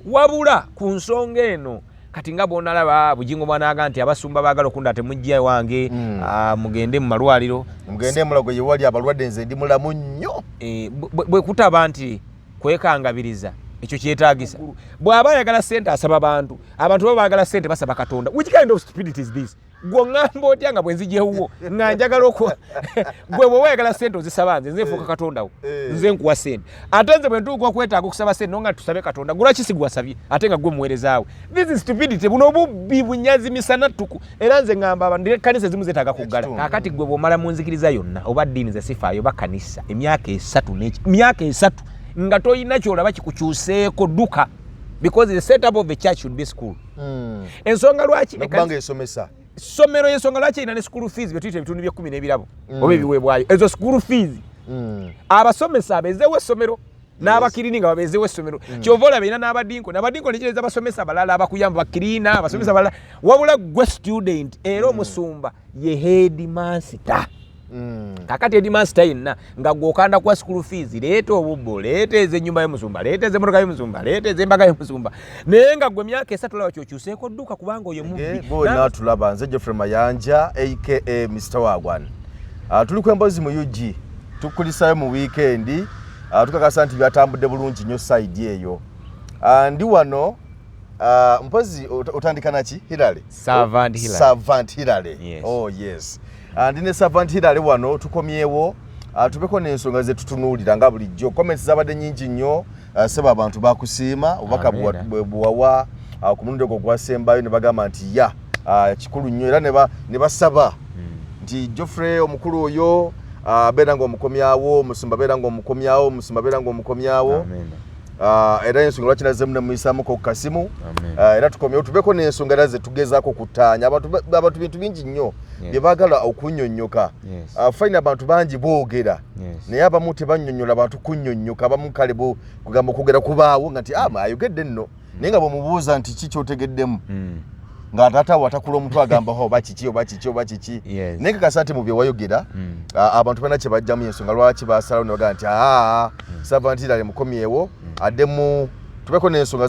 Wabula ku nsonga eno kati nga bwonalaba Bugingo bwanaaga nti abasumba baagala okunda, temujja ewange, mugende mu malwaliro. Mugende Mulago yewali abalwadde, nze ndi mulamu nnyo. Bwe kutaba nti kwekangabiriza, ekyo kyetaagisa. Bw'aba ayagala sente asaba bantu, abantu baba baagala sente basaba Katonda. Which kind of stupidity is this? Gwe oŋŋamba otya nga bwe nzija ewuwo nga njagala oku gwe bwe wayagala sente ozisaba nze, nze nfuuka Katonda wo? Nze nkuwa sente, ate nze bwe ntuuka okwetaaga okusaba sente nonga tusabe Katonda, gulwaki sigwasabye ate nga gwe muweerezaawe? This is stupidity. Buno obubbi bunyazi misana ttuku. Era nze ŋŋamba abantu, ekkanisa ezimu zeetaaga kuggala. Ekitundu. Kaakati gwe bw'omala mu nzikiriza yonna oba ddiini ze sifaayo oba kanisa emyaka 30 myaka 30 nga toyina kyolaba kikukyuseeko, dduka, because the setup of a church should be school. Ensonga lwaki nokubanga esomesa. Ssomero, ensonga lwaki erina ne school fees, betuyita ebitundu by'ekkumi n'ebirabo oba ebiweebwayo, ezo school fees. Abasomesa abeezeewo essomero n'abacleaner nga babeezeewo essomero. Kyova olaba erina n'abadinkoni, abadinkoni kireeza abasomesa abalala abakuyamba, bacleaner, abasomesa abalala. Wabula gwe student era omusumba ye headmaster. Kakati headmaster yenna nga gwokanda kwa school fees, leeta obubbo, leeta ez'ennyumba y'omusumba, leeta ez'emmotoka y'omusumba, leeta ez'embaga y'omusumba, naye nga gwe myaka 3 olaba kyokyuseeko, dduka, kubanga oyo mubbi. Bona tulaba nze Jeffrey Mayanja aka Mr Wagwan. Tuli ku Emboozi mu UG, tukulisayo mu weekend. Tukakasa nti byatambudde bulungi nnyo side eyo. Ndi wano, mpozi otandika naki, Hilary? Servant Hilary. Servant Hilary. Yes. Oh yes. Ndi ne Servant Hilary wano, tukomyewo tubeko n'ensonga ze tutunuulira nga bulijjo. Comments zabadde nyingi nnyo, seba abantu bakusiima obubaka Amiina. bwe buwawa ku mulundi ogwo gwasembayo, ne bagamba nti ya kikulu nnyo, era ne basaba nti Geoffrey omukulu oyo beera ng'omukomyawo, omusumba beera ng'omukomyawo, omusumba beera ng'omukomyawo. Amen. Era ensonga lwaki nazemu nemuyisaamuko ku kasimu. Amen. Era tukomyewo tubeko n'ensonga era zetugezaako okuttaanya abantu. Abantu bintu bingi nnyo bye baagala okunnyonnyoka. Fine, abantu bangi boogera, naye abamu tebannyonnyola bantu kunnyonnyoka. Abamu kale kugamba okwogera kubaawo nga nti ama ayogedde nno, naye nga bwemubuuza nti ki kyotegeddemu, nga taata watakula omutwe agamba, "Ho, oba kiki, oba kiki, oba kiki?" Naye kakasa nti mu bye wayogera, abantu balina kye bajjamu, ensonga lwaki basalawo ne bagamba nti aa Servant Hilary mukomyewo addemu tubeko n'ensonga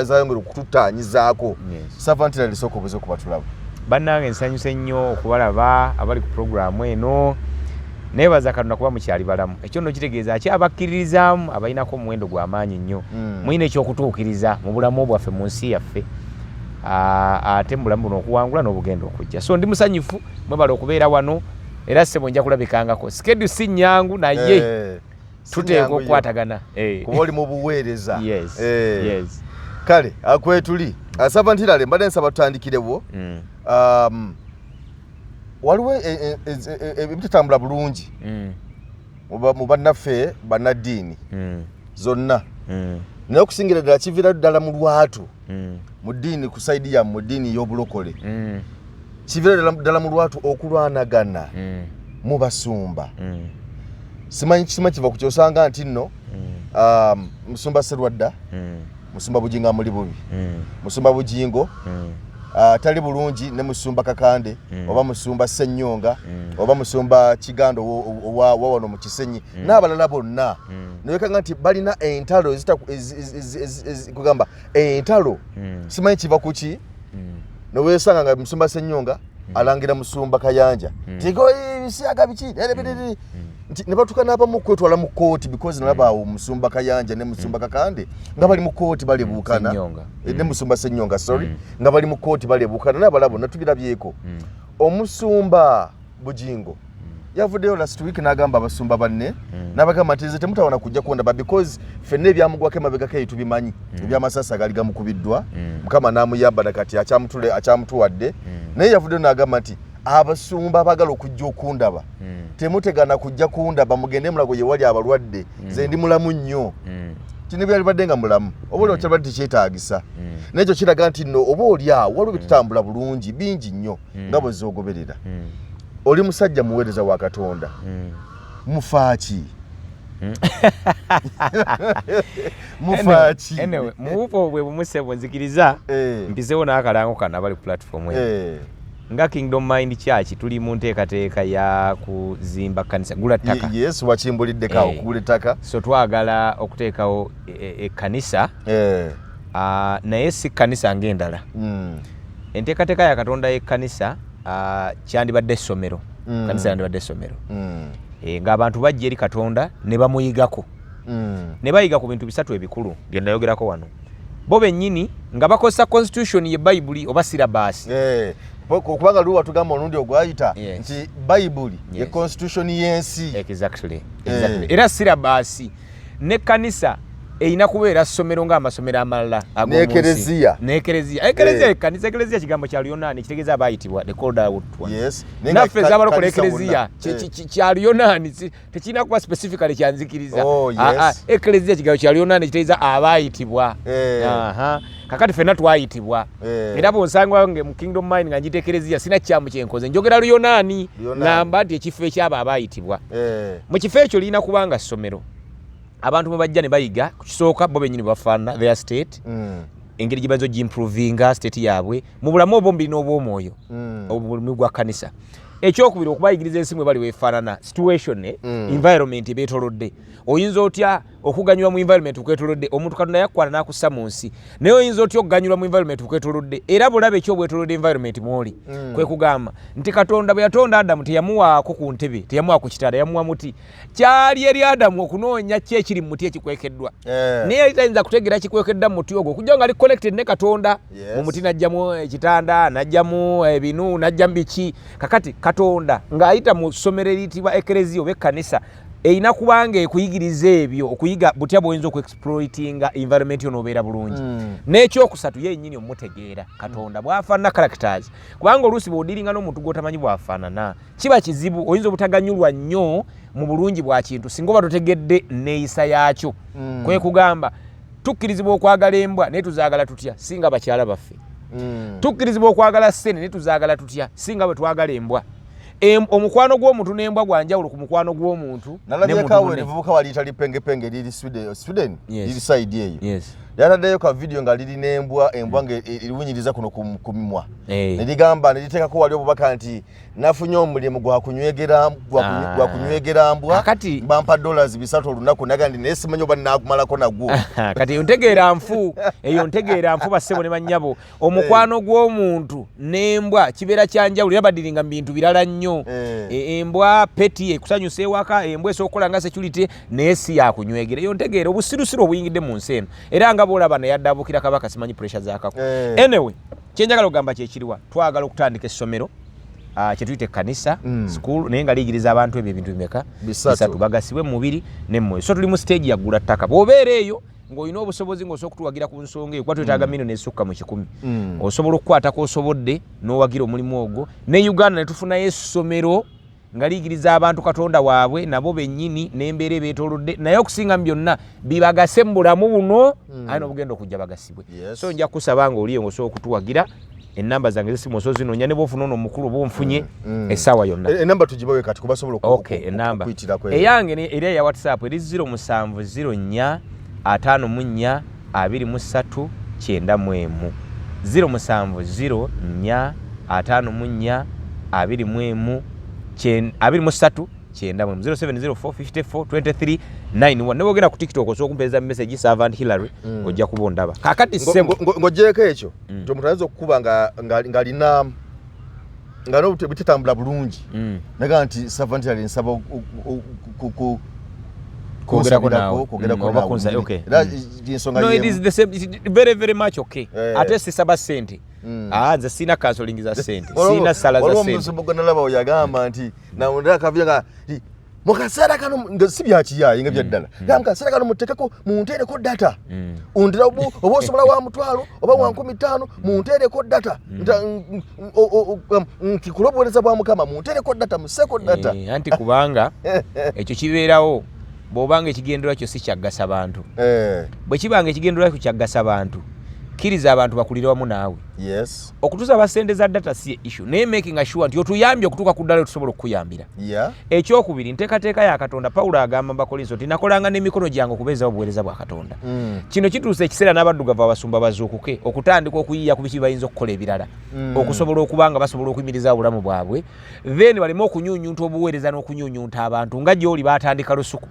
zayongera okututtaanyizaako. Servant Hilary, sooka obuze okuba tulaba. Bannange, nsanyuse nnyo okubalaba abali ku puroguramu eno. Neebaza Katonda kuba mukyali balamu. Ekyo nno kitegeeza ki abakkiririzaamu abalinako omuwendo gw'amaanyi nnyo. Mulina ekyokutuukiriza mu bulamu bwaffe, mu nsi yaffe, ate mu bulamu buno okuwangula n'obugenda okujja. So ndi musanyufu, mwebala okubeera wano. Era ssebo, nja kulabikangako. Schedule si nnyangu, naye Si tuteeka nnyangu yo. okukwatagana. Kuba oli mu buweereza. Yes. Kale akwetuli Servant Hilary, mbadde nsaba tutandikirewo. Waliwo ebitatambula bulungi mu bannaffe bannaddiini zonna, naye okusingira ddala kiviira ddala mu lwatu mu ddiini ku side yammwe, mu ddiini y'obulokole, kiviira ddala mu lwatu okulwanagana mu basumba. Simanyi kiva ku kyosanga nti nno musumba Serwadda, musumba Bugingo amuli bubi, musumba Bugingo tali bulungi ne musumba Kakande oba musumba Ssenyonga oba musumba Kiganda owa wano mu Kisenyi n'abalala bonna, newekanga nti balina entalo kugamba entalo. Simanyi kiva kuki, newesanga nga musumba Ssenyonga alangira musumba Kayanja tibisiyaga biki nti ne batuuka n'abamu kwetwala mu kooti, because nalaba awo musumba Kayanja ne musumba Kakande nga bali mu kooti balebuukana. Ssenyonga. Ne musumba Ssenyonga, sorry, nga bali mu kooti balebuukana n'abalala bonna tubirabyeko. Omusumba Bugingo yavuddeyo last week n'agamba abasumba banne, n'abagamba nti nze temutawana kujja kundaba, because ffenna ebyamugwako emabegako eyo tubimanyi, ebyamasasi agaali gamukubiddwa, Mukama n'amuyamba nakati akyamutuwadde. Naye yavuddeyo n'agamba nti abasumba abaagala okujja okundaba, temutegana kujja kundaba, mugende Mulago ye wali abalwadde, nze ndi mulamu nnyo. Kino byalibadde nga mulamu oba oli kyalibadde tekyetaagisa, naye ekyo kiraga nti nno oba oli awo waliwo bitutambula bulungi bingi nnyo nga bwe zoogoberera. Oli musajja muweereza wa Katonda, mufaaki mufaaki? Anyway, mubuufu bwe bumusebo, nzikiriza mpisewo n'akalango kano abali ku platform eno. Nga Kingdom Mind Church tuli mu nteekateeka ya kuzimba kkanisa, gula ttaka. Yes, wakimbuliddeko awo. Kugula ettaka. So twagala okuteekawo ekkanisa. Naye si kkanisa ng'endala. Enteekateeka ya Katonda y'ekkanisa kyandibadde essomero. Kanisa yandibadde essomero ng'abantu bajja eri Katonda ne bamuyigako, ne bayiga ku bintu bisatu ebikulu bye nayogerako wano, bo bennyini nga bakozesa constitution ye Bayibuli oba syllabus. Kubanga luli watugamba olundi ogwayita nti Bayibuli ye constitution y'ensi. Exactly. Era syllabus n'ekkanisa erina kubeera ssomero ng'amasomero amalala ag'omu nsi. N'ekereziya. N'ekereziya. Ekereziya, ekkanisa, ekereziya kigambo kya Luyonaani kitegeeza abaayitibwa, the called out ones. Naye nga Naffe ez'abalokole kanisa ekereziya wonna. Kya Luyonaani, tekirina kuba specifically kyanzikiriza. Oh, yes. Ekereziya kigambo kya Luyonaani kitegeeza abaayitibwa. Aha. Kakati ffenna twayitibwa. Era bw'onsanga wange mu Kingdom Mind nga njita ekereziya, sina kyamu kyenkoze, njogera Luyonaani. Luyonaani. Ngamba nti ekifo ekyabo abaayitibwa. Mu kifo ekyo lirina kubanga ssomero abantu mwe bajja ne bayiga. Ku kisooka, bo bennyini bafaanana, their state, engeri gye bayinza ogimprovinga state yaabwe mu bulamu obw'omubiri n'obw'omwoyo, obulumi bwa kkanisa. Ekyokubiri, okubayigiriza ensi mwe bali weefaanana, situation, environment ebeetolodde. Oyinza otya okuganyulwa mu environment okwetolodde? Omuntu Katonda yakwana n'akussa mu nsi, naye oyinza otya okuganyulwa mu environment okwetolodde? Era bulabe ki obwetolodde environment mwoli? Kwe kugamba nti Katonda bwe yatonda Adamu, teyamuwaako ku ntebe, teyamuwa ku kitanda, yamuwa muti. Kyali eri Adamu okunoonya ki ekiri mu muti ekikwekeddwa. Naye yali tayinza kutegeera kikwekeddwa mu muti ogwo okujja nga ali connected ne Katonda. Mu muti n'ajjamu ekitanda, n'ajjamu ebinu, n'ajjamu biki. Kakati Katonda ng'ayita mu ssomero eriyitibwa ekereziya oba ekkanisa, erina kubanga ekuyigiriza ebyo, okuyiga butya bw'oyinza okuexploitinga environment yo n'obeera bulungi. N'ekyokusatu, ye yennyini omutegeera Katonda bw'afaanana, characters, kubanga oluusi bw'odiringa n'omuntu gw'otamanyi bw'afaanana kiba kizibu, oyinza obutaganyulwa nnyo mu bulungi bwa kintu singa oba totegedde neeyisa yaakyo. Kwe kugamba tukkirizibwa okwagala embwa, naye tuzaagala tutya singa bakyala baffe? Tukkirizibwa okwagala ssente, naye tuzaagala tutya singa bwe twagala embwa? Omukwano gw'omuntu n'embwa gwa njawulo ku mukwano gw'omuntu ne Nalabyeko muntu awo munne. erivubuka waliyita lipengepenge liri Sweden, liri side eyo. Lyataddeyo ka video nga liri n'embwa, embwa nga eriwunyiriza kuno ku mimwa. Ne ligamba, ne liteekako wali obubaka nti nafunye omulimu gwa kunywegera mbwa. Bampa $300 olunaku, naga nti naye simanyi oba naagumalako nagwo. Kati eyo ntegeera nfu, eyo ntegeera nfu, bassebo ne bannyabo. Omukwano gw'omuntu n'embwa kibeera kyanjawulo, era badiringa mu bintu birala nnyo. Embwa pet ekusanyusa ewaka, embwa esobola okukola nga security, naye si yakunywegera. Eyo ntegeera obusirusiru obuyingidde mu nsi eno, era nga bw'olaba naye addaabukira kabaka, simanyi pressure zakako. Anyway, kyenjagala okugamba kyekiriwa, twagala okutandika essomero, kyetuyita ekkanisa, school, naye nga liyigiriza abantu ebyo ebintu bimeka? Bisatu. Bisatu, bagasibwe mu mubiri ne mwoyo. So tuli mu stage yaggula ttaka. Bw'obeera eyo ng'olina obusobozi ng'osobola okutuwagira ku nsonga eyo, kuba twetaaga milioni ezisukka mu 100, osobola okukwatako osobodde n'owagira omulimu ogwo ne Uganda ne tufunayo essomero nga liyigiriza abantu Katonda waabwe nabo bennyini n'embeera ebeetoolodde, naye okusinga mu byonna bibagase mu bulamu buno, aye n'obugenda okujja bagasibwe. So nja kusaba nga oliyo ng'osobola okutuwagira, enamba zange zesimu osobola zinoonya, ne bw'ofuna ono omukulu oba onfunye essaawa yonna. Enamba tugibawe kati kubasobola Enamba okuyitirako eyo. Eyange eri eya WhatsApp eri 0704 54 23 91, 0704 54 21 23 91, 0704 54 23 91. Ne bwogenda ku TikTok osobola okumpeereza message, Servant Hillary, ojja kuba ondaba. Kakati ssebo, Ng'ogyeko ekyo nti omuntu ayinza okukuba ng'alina nga bitetambula bulungi, naga nti Servant Hillary, nsaba Kwogerako kunsabirako, naawe. kwogerako Oba naawe. Okay. Era ensonga No, it y'emu. is the same, it is very very much okay. Ate sisaba ssente. Nze sina counseling za ssente, sina sala za Waliwo ssente. omusumba gwe nalaba oyo yagamba nti nawondera akaviyo nga nti mu kaseera kano, nga si byakiyaaye nga byaddala, nga mu kaseera kano muteekeko, munteereko data, ondera oba osobola wa 500 oba wa 5,000, munteereko data, nti kula obuweereza bwa Mukama, munteereko data, museeko data. Anti kubanga ekyo kibeerawo bw'obanga ekigendererwa kyo si kyaggasa bantu. Bwe kibanga ekigendererwa kyo kyaggasa bantu, kkiriza abantu bakulire wamu naawe. Okutusaba sente za data si issue, naye making sure nti otuyambye okutuuka ku ddala tusobola okukuyambira. Ekyokubiri, nteekateeka ya Katonda. Pawulo agamba mu Bakolinso nti nakolanga n'emikono gyange okubeezawo obuweereza bwa Katonda. Kino kituusa ekiseera n'abaddugavu abasumba bazuukuke okutandika okuyiiya ku biki bayinza okukola ebirala okusobola okuba nga basobola okuyimiriza obulamu bwabwe, then baleme okunyunyunta obuweereza n'okunyunyunta abantu nga gy'oli batandika lusuku.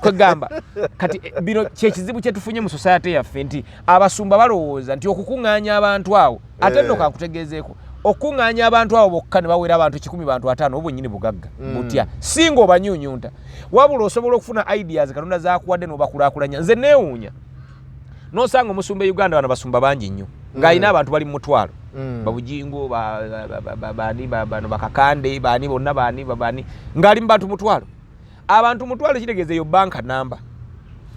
Kwegamba kati bino kyekizibu kyetufunye mu society yaffe, nti abasumba balowooza nti okukuŋŋaanya abantu awo, ate nno kankutegeezeeko, okukuŋŋaanya abantu abo bokka ne bawera abantu 100, bantu 50, obwo nnyini bugagga butya singa obanyunyunta? Wabula osobola okufuna ideas Katonda zakuwadde n'obakulaakulanya. Nze neewuunya nosanga omusumba e Uganda, bano basumba bangi nnyo, ng'alina abantu bali mu 10,000, babujingo, bani, bano bakakande, bani bonna, bani bani, ng'ali mu bantu 10,000. Abantu 10,000 kitegeeza eyo banka namba.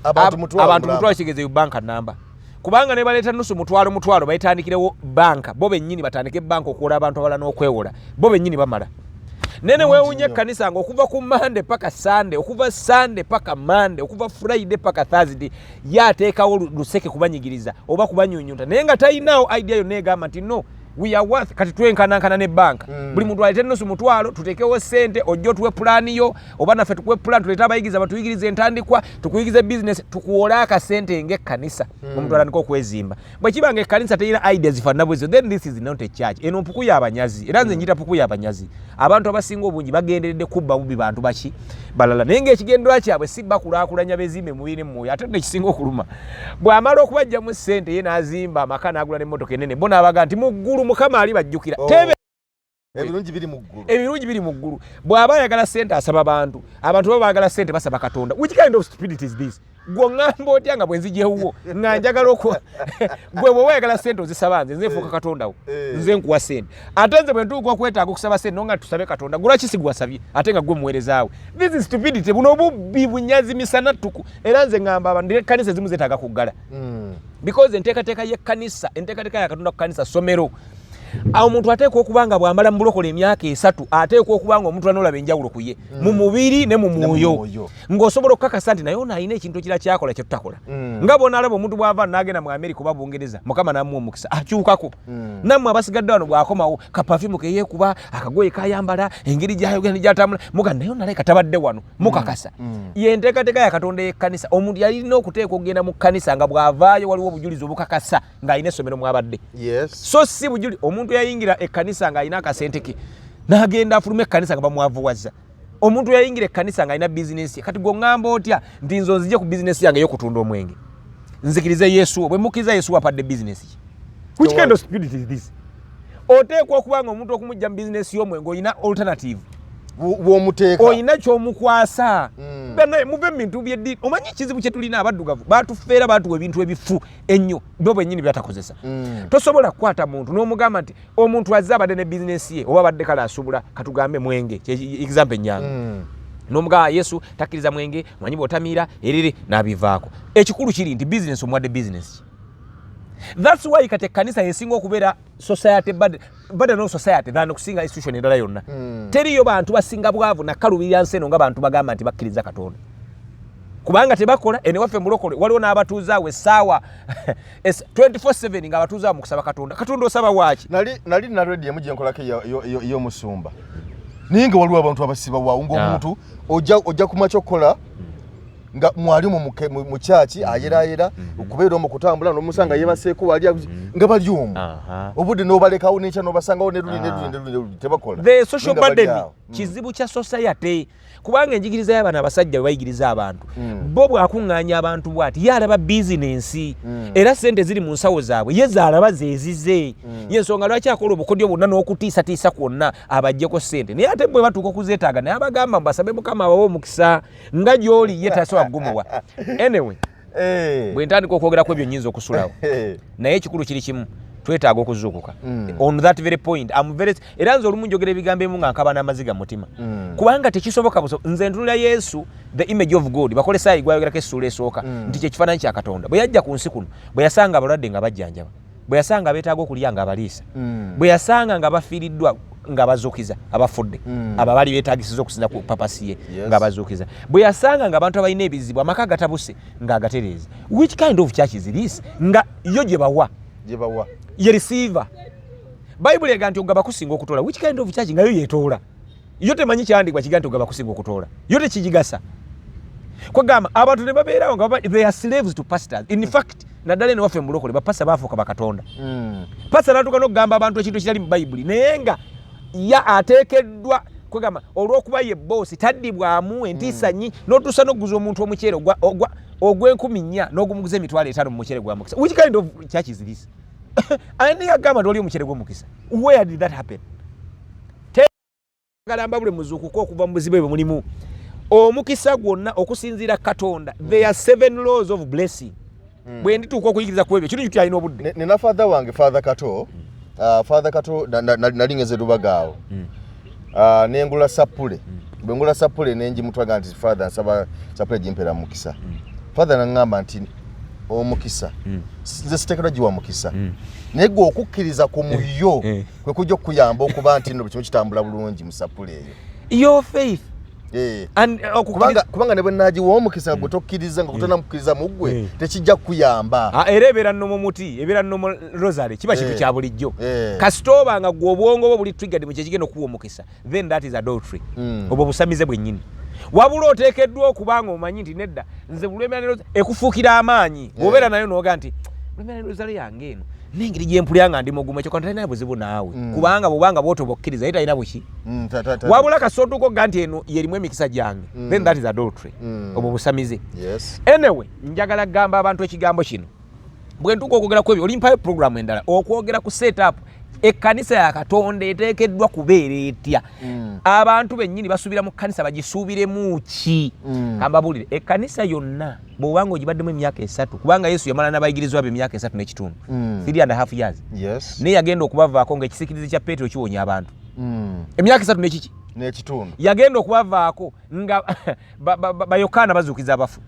Abantu 10,000. Abantu mulamba. 10,000 kitegeeza eyo banka namba, kubanga ne baleeta nusu mutwalo mutwalo, bayitandikirewo banka bo bennyini, batandike banka okuwola abantu abalala n'okwewola bo bennyini bamala nene. Bulungi Weewunya nnyo. ekkanisa nga okuva ku Mande paka Sande, okuva Sande paka Mande, okuva Friday paka Thursday, ye ateekawo luseke kubanyigiriza oba kubanyunyunta, naye nga talinaawo idea yonna egamba nti no, we are worth, kati twenkanankana ne banka. Buli muntu aleete nusu mutwalo, tuteekewo sente, ojje otuwe pulaani yo, oba naffe tukuwe pulaani, tuleete abayigiriza batuyigirize entandikwa, tukuyigirize bizinesi, tukuwole akasente ng'ekkanisa. Omuntu atandika okwezimba. Bwe kiba nga ekkanisa terina idea zifaanana bwezo, then this is not a church. Eno mpuku y'abanyazi, era nze njita puku y'abanyazi. Abantu abasinga obungi bagenderedde kubba bubi bantu baki balala, naye ng'ekigendererwa kyabwe si bakulaakulanya bezimbe mubiri ne mwoyo. Ate nno ekisinga okuluma, bw'amala okubajjamu ssente, ye n'azimba amaka, n'agula n'emmotoka enene, bo n'abaga nti mu ggulu Mukama ali bajjukira. Oh. Tebe. Ebirungi biri mu ggulu. Ebirungi biri mu ggulu. Bw'aba ayagala ssente asaba bantu, abantu baba baagala ssente basaba Katonda. Which kind of stupidity is this? Gwe oŋŋamba otya nga bwe nzija ewuwo nga njagala oku gwe bw'oba oyagala ssente ozisaba nze, nze nfuuka Katonda wo? Eh. Nze nkuwa ssente, ate nze bwe ntuuka okwetaaga okusaba ssente nonga tusabe Katonda, gwe lwaki sigwasabye ate nga gwe muweerezaawe? This is stupidity. Buno obubbi bunyazi misana ttuku. Era nze ŋŋamba abantu, ekkanisa ezimu zeetaaga kuggala because enteekateeka y'ekkanisa, enteekateeka ya Katonda ku kanisa ssomero. Awo omuntu ateekwa okuba nga bw'amala mu bulokole emyaka 3, ateekwa okuba nga omuntu anoolaba enjawulo ku ye mu mubiri ne mu Ne mu mwoyo, mwoyo. ng'osobola okukakasa nti naye ono alina ekintu ekira kyakola kye tutakola. Nga bw'onaalaba omuntu bw'ava n'agenda mu Amerika oba Bungereza, Mukama n'amuwa omukisa, akyukako. Nammwe abasigadde wano, bw'akomawo, kapafimu keyeekuba, akagoye kayambala, engeri gyayogera ne gyatambula, muga naye onalabika tabadde wano, mukakasa. Ye nteekateeka ya Katonda ey'ekkanisa. Omuntu yalina okuteeka okugenda mu kkanisa nga bw'avaayo waliwo obujulizi obukakasa ng'alina essomero mwabadde. So si bujuli omuntu yayingira ekkanisa ng'alina akasente ke n'agenda afuluma ekkanisa nga bamwavuwaza. Omuntu yayingira ekkanisa ng'alina bizinesi ye, kati gwe oŋŋamba otya nti nze onzije ku bizinesi yange ey'okutunda omwenge nzikirize Yesu wo? Bwe mukkiriza Yesu, wapadde bizinesi ki? Which kind of stupidity is this? Oteekwa okuba nga omuntu okumujja mu bizinesi y'omwenge olina alternative. Bw'omuteeka. Olina kyomukwasa. Bannaye, muve mu bintu byeddiini. Omanyi ekizibu kye tulina, abaddugavu batufeera, batuwa ebintu ebifu ennyo bo bennyini byatakozesa. Tosobola kukwata muntu n'omugamba nti omuntu azze abadde ne bizinesi ye, oba abadde kale asubula, katugambe mwenge, example enyangu, n'omugamba Yesu takkiriza mwenge, manyi bw'otamiira erere, n'abivaako. Ekikulu kiri nti bizinesi omuwadde bizinesi ki? That's why kati ekkanisa yesinga okubeera society burden of society than okusinga institution endala yonna. Teriyo bantu basinga bwavu nakalubirira nsi eno nga bantu bagamba nti bakkiriza Katonda, kubanga tebakola. Ene waffe mulokole waliwo n'abatuuze awo essaawa 24/7 nga abatuuze awo mu kusaba Katonda. Katonda osaba waaki? Nali na radio emu gyenkolako ey'omusumba, naye nga waliwo abantu abasiba waawo, ng'omuntu ojja kumakya okukola nga mwali mu kyaki ayerayera okubeera omwo kutambula n'omusanga yebaseeko wali nga bali omwo obudde n'obalekawo, nenkya n'obasangawo, neruli neruli neruli neruli tebakola. The social Nga bali burden awo. Kizibu kya society, kubanga enjigiriza y'abano abasajja bwe bayigiriza abantu, bo bw'akuŋŋaanya abantu bw'ati, ye alaba bizinensi era sente ziri mu nsawo zaabwe ye zaalaba zeezize. Ye ensonga lwaki akola obukodyo bwonna n'okutiisatiisa kwonna abaggyeko sente, naye ate bwe batuuka okuzeetaaga naye abagamba mbasabe Mukama abawe omukisa, nga gy'oli ye tasobola kugumuwa anyway. Bwe ntandika okwogera ku ebyo nnyinza okusulawo, naye ekikulu kiri kimu, twetaaga okuzuukuka. On that very point, I'm very, era nze olumu njogera ebigambo ebimu nga nkaba n'amaziga mu mutima, kubanga tekisoboka buso. Nze ntunula Yesu, the image of God, bakolesaayi gwayogerako essuula esooka nti kyekifaananyi kya Katonda. Bwe yajja ku nsi kuno, bwe yasanga abalwadde nga bajjanjaba, bwe yasanga abeetaaga okulya nga abaliisa, bwe yasanga nga bafiiriddwa nga bazuukiza abafudde, abo abaali beetagisiza okusinza ku purpose ye, nga bazuukiza, bwe yasanga nga abantu abalina ebizibu, amaka gatabuse, ng'agatereeza. Which kind of church is this nga yo gye bawa gye bawa ye receiver? Bayibuli ega nti ogaba kusinga okutoola. Which kind of church nga yo yetoola? Yo temanyi kyandikwa kiga nti ogaba kusinga okutoola, yo tekigigasa. Kwegamba abantu ne babeerawo nga they are slaves to pastors. In fact, naddala eno waffe mulokole, bapasa baafuuka bakatonda. Pasa natuuka n'okugamba abantu ekintu ekitali mu Bayibuli, naye nga ya ateekeddwa, kwegamba olw'okuba ye boosi taddibwamu entiisa nyi n'otuusa n'okuguza omuntu omuceere ogw'enkumi 4 n'ogumuguza 500,000 mu muceere gwa mukisa. Which kind of church is this? Ani yagamba nti oli omuceere gw'omukisa? Where did that happen? Galamba buli muzuukuka okuva mu buzibu bwe mulimu. Omukisa gwonna okusinziira Katonda, there are seven laws of blessing. Bwe ndituuka okuyigiriza ku ebyo, kino kyalina obudde. Nina father wange, Father Kato. Father Kato, nali ngeze Lubaga awo. Nengula sapule. Bwe ngula sapule nenjimutwaga nti, "Father, nsaba sapule gimpeera mukisa." Father naŋŋamba nti omukisa nze siteekeddwa giwa mukisa, naye gwe okukkiriza ku muyo kwe kujja okukuyamba okuba nti nno buli kimu kitambula bulungi mu sapule eyo. Your faith. And Kubanga ne bwe naagiwa omukisa nga gwe tokkiriza, nga kutonamukkiriza mu ggwe, tekijja kukuyamba. Ah, era ebeera nnomo muti, ebeera nnomo rosary, kiba kintu kya bulijjo. Kasita oba nga gwe obwongo bwo buli triggered mu kyekigenda okuwa omukisa, then that is adultery. Obwo busamize bwennyini. Wabula oteekeddwa okuba nga omanyi nti nedda, nze bulwemera ne rosary ekufuukira amaanyi. Bw'obeera nayo n'oga nti bulwemera ne rosary yange eno n'engeri gyempulira nga ndi mugumu, ekyo talina buzibu naawe. Kubanga bwobanga bw'otoba okkiriza, ye talina buki. Wabula kasita otuuka okuga nti eno yerimu emikisa gyange, then that is adultery. Obwo busamize. Anyway, njagala kugamba abantu ekigambo kino. Bwe ntuuka okwogera ku ebyo, olimpayo program endala okwogera ku setup ekkanisa ya Katonda eteekeddwa kubeera etya. Abantu bennyini basuubira mu kkanisa, bagisuubiremu ki? Kambabuulire, ekkanisa yonna bw'obanga ogibaddemu emyaka 3, kubanga Yesu yamala n'abayigirizwa be emyaka 3 n'ekitundu, 3.5 years, naye yagenda okubavaako ng'ekisikirizi kya Peetero kiwonya abantu. Emyaka 3 n'ekiki? N'ekitundu. Yagenda okubavaako nga Bayokaana bazuukiza abafu.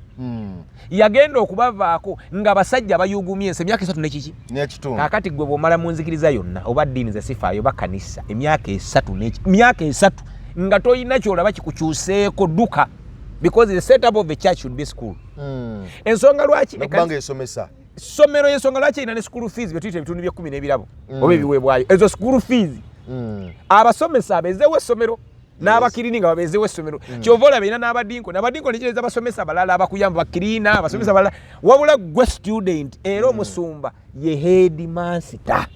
Yagenda okubavaako nga abasajja bayugumye ensi. Emyaka 3 nekiki? N'ekitundu. Kaakati gwe bw'omala mu nzikiriza yonna oba ddiini ze sifaayo oba kanisa emyaka 3 myaka 3 nga toyina kyolaba kikukyuseeko, dduka, because the setup of the church should be school. Ensonga lwaki nokubanga esomesa. Ssomero. Ensonga lwaki erina ne school fees, betuyita ebitundu by'ekkumi n'ebirabo oba ebiweebwayo, ezo school fees. Abasomesa abeezeewo essomero n'abacleaner nga babeezeewo essomero. Kyova olaba erina n'abadinkoni. Abadinkoni kitegeeza abasomesa balala abakuyamba, bacleaner, abasomesa balala. Wabula gwe student era omusumba ye headmaster.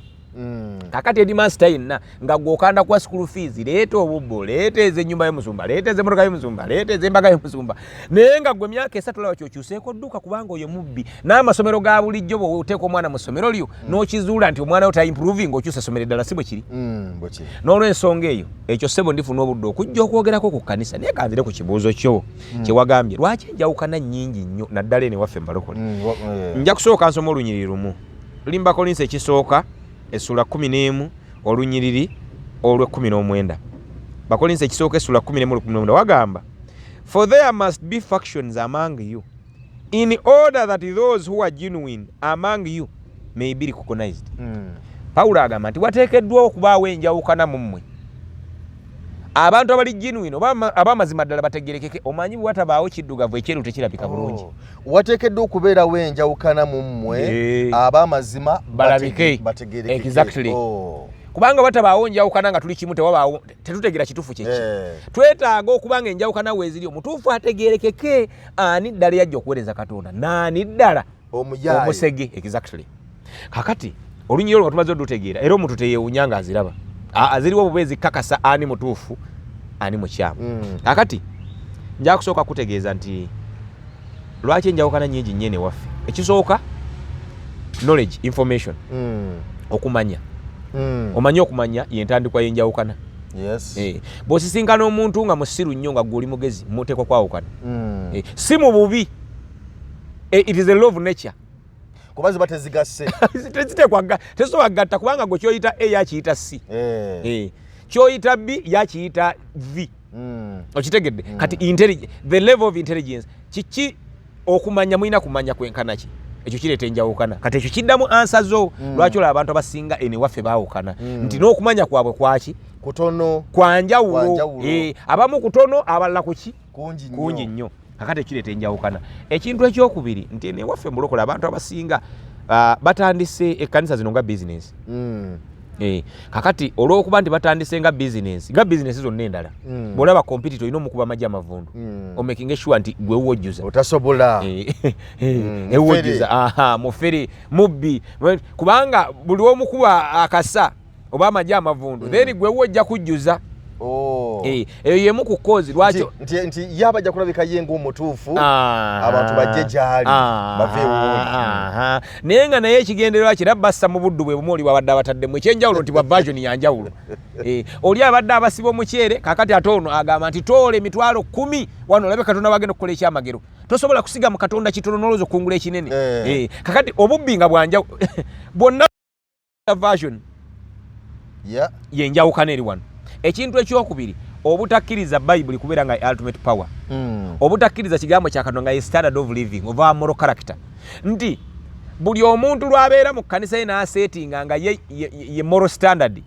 Kakati headmaster yenna nga gwokanda kwa school fees, leeta obubbo, leeta ez'ennyumba y'omusumba, leeta ez'emmotoka y'omusumba, leeta ez'embaga y'omusumba, naye nga gwe emyaka 3 olaba kyokyuseeko, dduka, kubanga oyo mubbi. N'amasomero ga bulijjo, bw'oteeka omwana mu ssomero lyo n'okizuula nti omwana wo taimprovinga, okyusa essomero eddala, si bwe kiri? Bwe kiri. N'olwensonga eyo, ekyo ssebo ndifuna obudde okujja okwogerako ku kkanisa, naye kanzire ku kibuuzo kyo kyewagambye, lwaki enjawukana nnyingi nnyo naddala eno ewaffe mu balokole? Nja kusooka nsoma olunyiriri lumu luli mu Bakolinso ekisooka essula 11 olunyiriri olw'e19. Bakolinso ekisooka essula 11 olw'e19 wagamba, "For there must be factions among you in order that those who are genuine among you may be recognized." Pawulo agamba nti wateekeddwa okubaawo enjawukana mu mmwe, abantu abali genuine oba ab'amazima ddala bategerekeke. Omanyi bwe watabaawo kiddugavu, ekyeru tekirabika bulungi. Oh. Wateekeddwa okubeerawo enjawukana mu mmwe, ab'amazima balabike. Bategerekeke. Exactly. Oh. Kubanga watabaawo njawukana nga tuli kimu, tewabaawo, tetutegeera kituufu kyeki. Twetaaga okuba nga enjawukana weeziri, omutuufu ategerekeke, ani ddala yajja okuweereza Katonda naani ddala omuyaaye. Omusege. Exactly. Kakati olunyiriri olwo nga tumaze odutegeera, era omuntu teyewunya nga aziraba. Ziriwo bubeezi kakasa ani mutuufu ani mukyamu. Kakati nja kusooka kutegeeza nti lwaki enjawukana nyingi nnyo eno ewaffe. Ekisooka, knowledge, information. Okumanya. Omanyi okumanya yentandikwa y'enjawukana. Bw'osisinkana omuntu nga musiru nnyo nga gwe oli mugezi, muteekwa kwawukana. Si mu bubi. It is a law of nature. Kuba ziba tezigasse. Teziteekwa tezisobola kugatta, kubanga gwe kyoyita A yakiyita C. Kyoyita B yakiyita V. Okitegedde? Kati the level of intelligence kiki? Okumanya, mulina kumanya kwenkana ki? Ekyo kireeta enjawukana. Kati ekyo kiddamu answer zo. Lwaki olaba abantu abasinga eno ewaffe baawukana? Nti n'okumanya kwabwe kwaki? Kutono. Kwanjawulo. Kwanjawulo. Abamu kutono, abalala kuki? Kungi nnyo. Kungi nnyo. Kakati ekireeta enjawukana, ekintu ekyokubiri nti eno ewaffe mulokola abantu abasinga batandise ekkanisa zino nga bizinesi. Kakati olw'okuba nti batandise nga bizinesi zonna endala, bw'olaba competitor olina omukuba amagye amavundu, omakinga sure nti gwe wojjuza. Otasobola. Ewojjuza. Aha, mufere, mubbi, kubanga buli omukuba akasa oba amagye amavundu, then gwe wojja kujjuza. Oh. Eyo yemu ku cause lwaki Nti ye aba ajja kulabika ye ng'omutuufu, abantu bajje gy'ali, bave ew'oli. Naye nga naye ekigendererwa kye era bassa mu buddu bwe bumu oli bwabadde abataddemu, ekyenjawulo nti bwa version yanjawulo. Oli abadde abasiba omuceere, kakati ate ono agamba nti toola 100,000 wano olabe Katonda wagenda okukola ekyamagero. Tosobola kusiga mu Katonda kitono n'olowooza okukungula ekinene. Kakati obubbi nga bwanjawulo bwonna version yenjawukana eri wano. Ekintu ekyokubiri, obutakkiriza Bayibuli kubeera nga ultimate power, obutakkiriza kigambo kya Katonda nga ye standard of living of our moral character, nti buli omuntu lwabeera mu kkanisa ye n'aseetinga nga ye moral standard,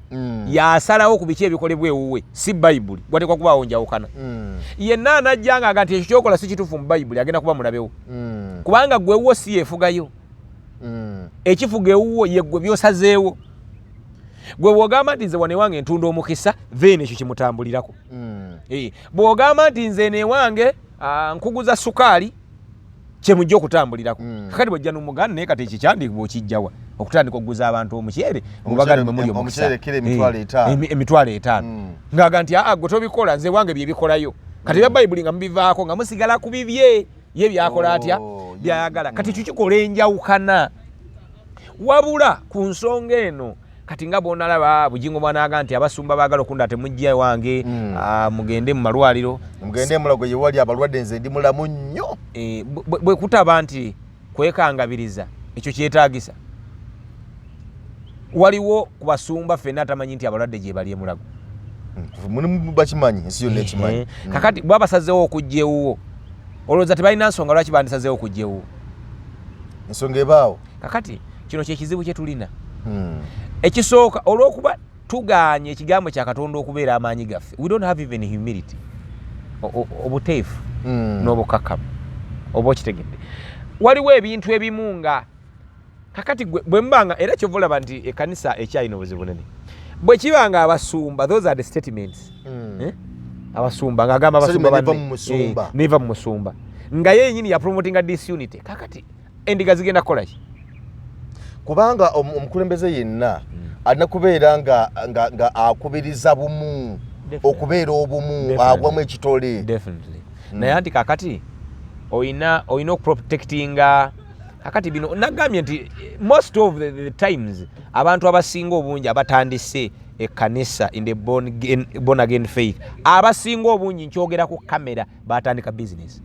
yasalawo ku biki ebikolebwa ewuwe, si Bayibuli. Gwatekwa kubaawo njawukana. Yenna anajja nga aga nti ekyo kyokola si kituufu mu Bayibuli, agenda kuba mulabewo, kubanga gwe ewuwo si yeefugayo. Ekifuga ewuwo ye ggwe, byosazeewo gwe. Bw'ogamba nti nze wano ewange ntunda omukisa, then ekyo kimutambulirako. Bw'ogamba nti nze eno ewange nkuguza sukaali, kyemujja okutambulirako. Kakati bwojja nomuganda naye, kati ekyo kyandibwa okijjawa okutandika okuguza abantu omuceere mubagandi mwe muli omukisa? Omuceere kiro 500. 500. Ng'aga nti aa, gwe tobikola, nze wange byebikolayo. Kati ebya Bayibuli nga mubivaako, nga musigala ku bibye ye byakola atya, Oh, byayagala. Kati ekyo kikola enjawukana. Wabula ku nsonga eno kati nga bwonalaba Bugingo bwanaaga nti abasumba baagala okunda, temujja ewange, mugende mu malwaliro. Mugende Mulago ye wali abalwadde, nze ndi mulamu nnyo. Bwe kutaba nti kwekangabiriza, ekyo kyetaagisa. Waliwo ku basumba ffenna atamanyi nti abalwadde gye bali Emulago? Mulimu, bakimanyi, ensi yonna ekimanyi. Kakati bwaba basazeewo okujja ewuwo, olowooza tebalina nsonga lwaki bandisazeewo okujja ewuwo? Ensonga ebaawo. Kakati kino kyekizibu kye tulina. Ekisooka, olw'okuba tugaanye ekigambo kya Katonda okubeera amaanyi gaffe, we don't have even humility, obuteefu n'obukakamu. Oba okitegedde, waliwo ebintu ebimu nga kakati gwe bwe mubanga, era kyova olaba nti ekkanisa ekyalina obuzibu bunene, bwe kiba nga abasumba, those are the statements. Eh? Abasumba ng'agamba abasumba Statement eva banne. mu musumba. Neva mu musumba nga ye yenyini yapromotinga disunity. Kakati endiga zigenda kukola ki? Kubanga omukulembeze yenna alina kubeera nga akubiriza bumu, okubeera obumu, agwamu ekitole. Definitely. Naye anti kakati oyina okuprotectinga. Kakati bino nagambye nti most of the times abantu abasinga obungi abatandise ekkanisa in the born again faith, abasinga obungi, nkyogera ku kamera, batandika business.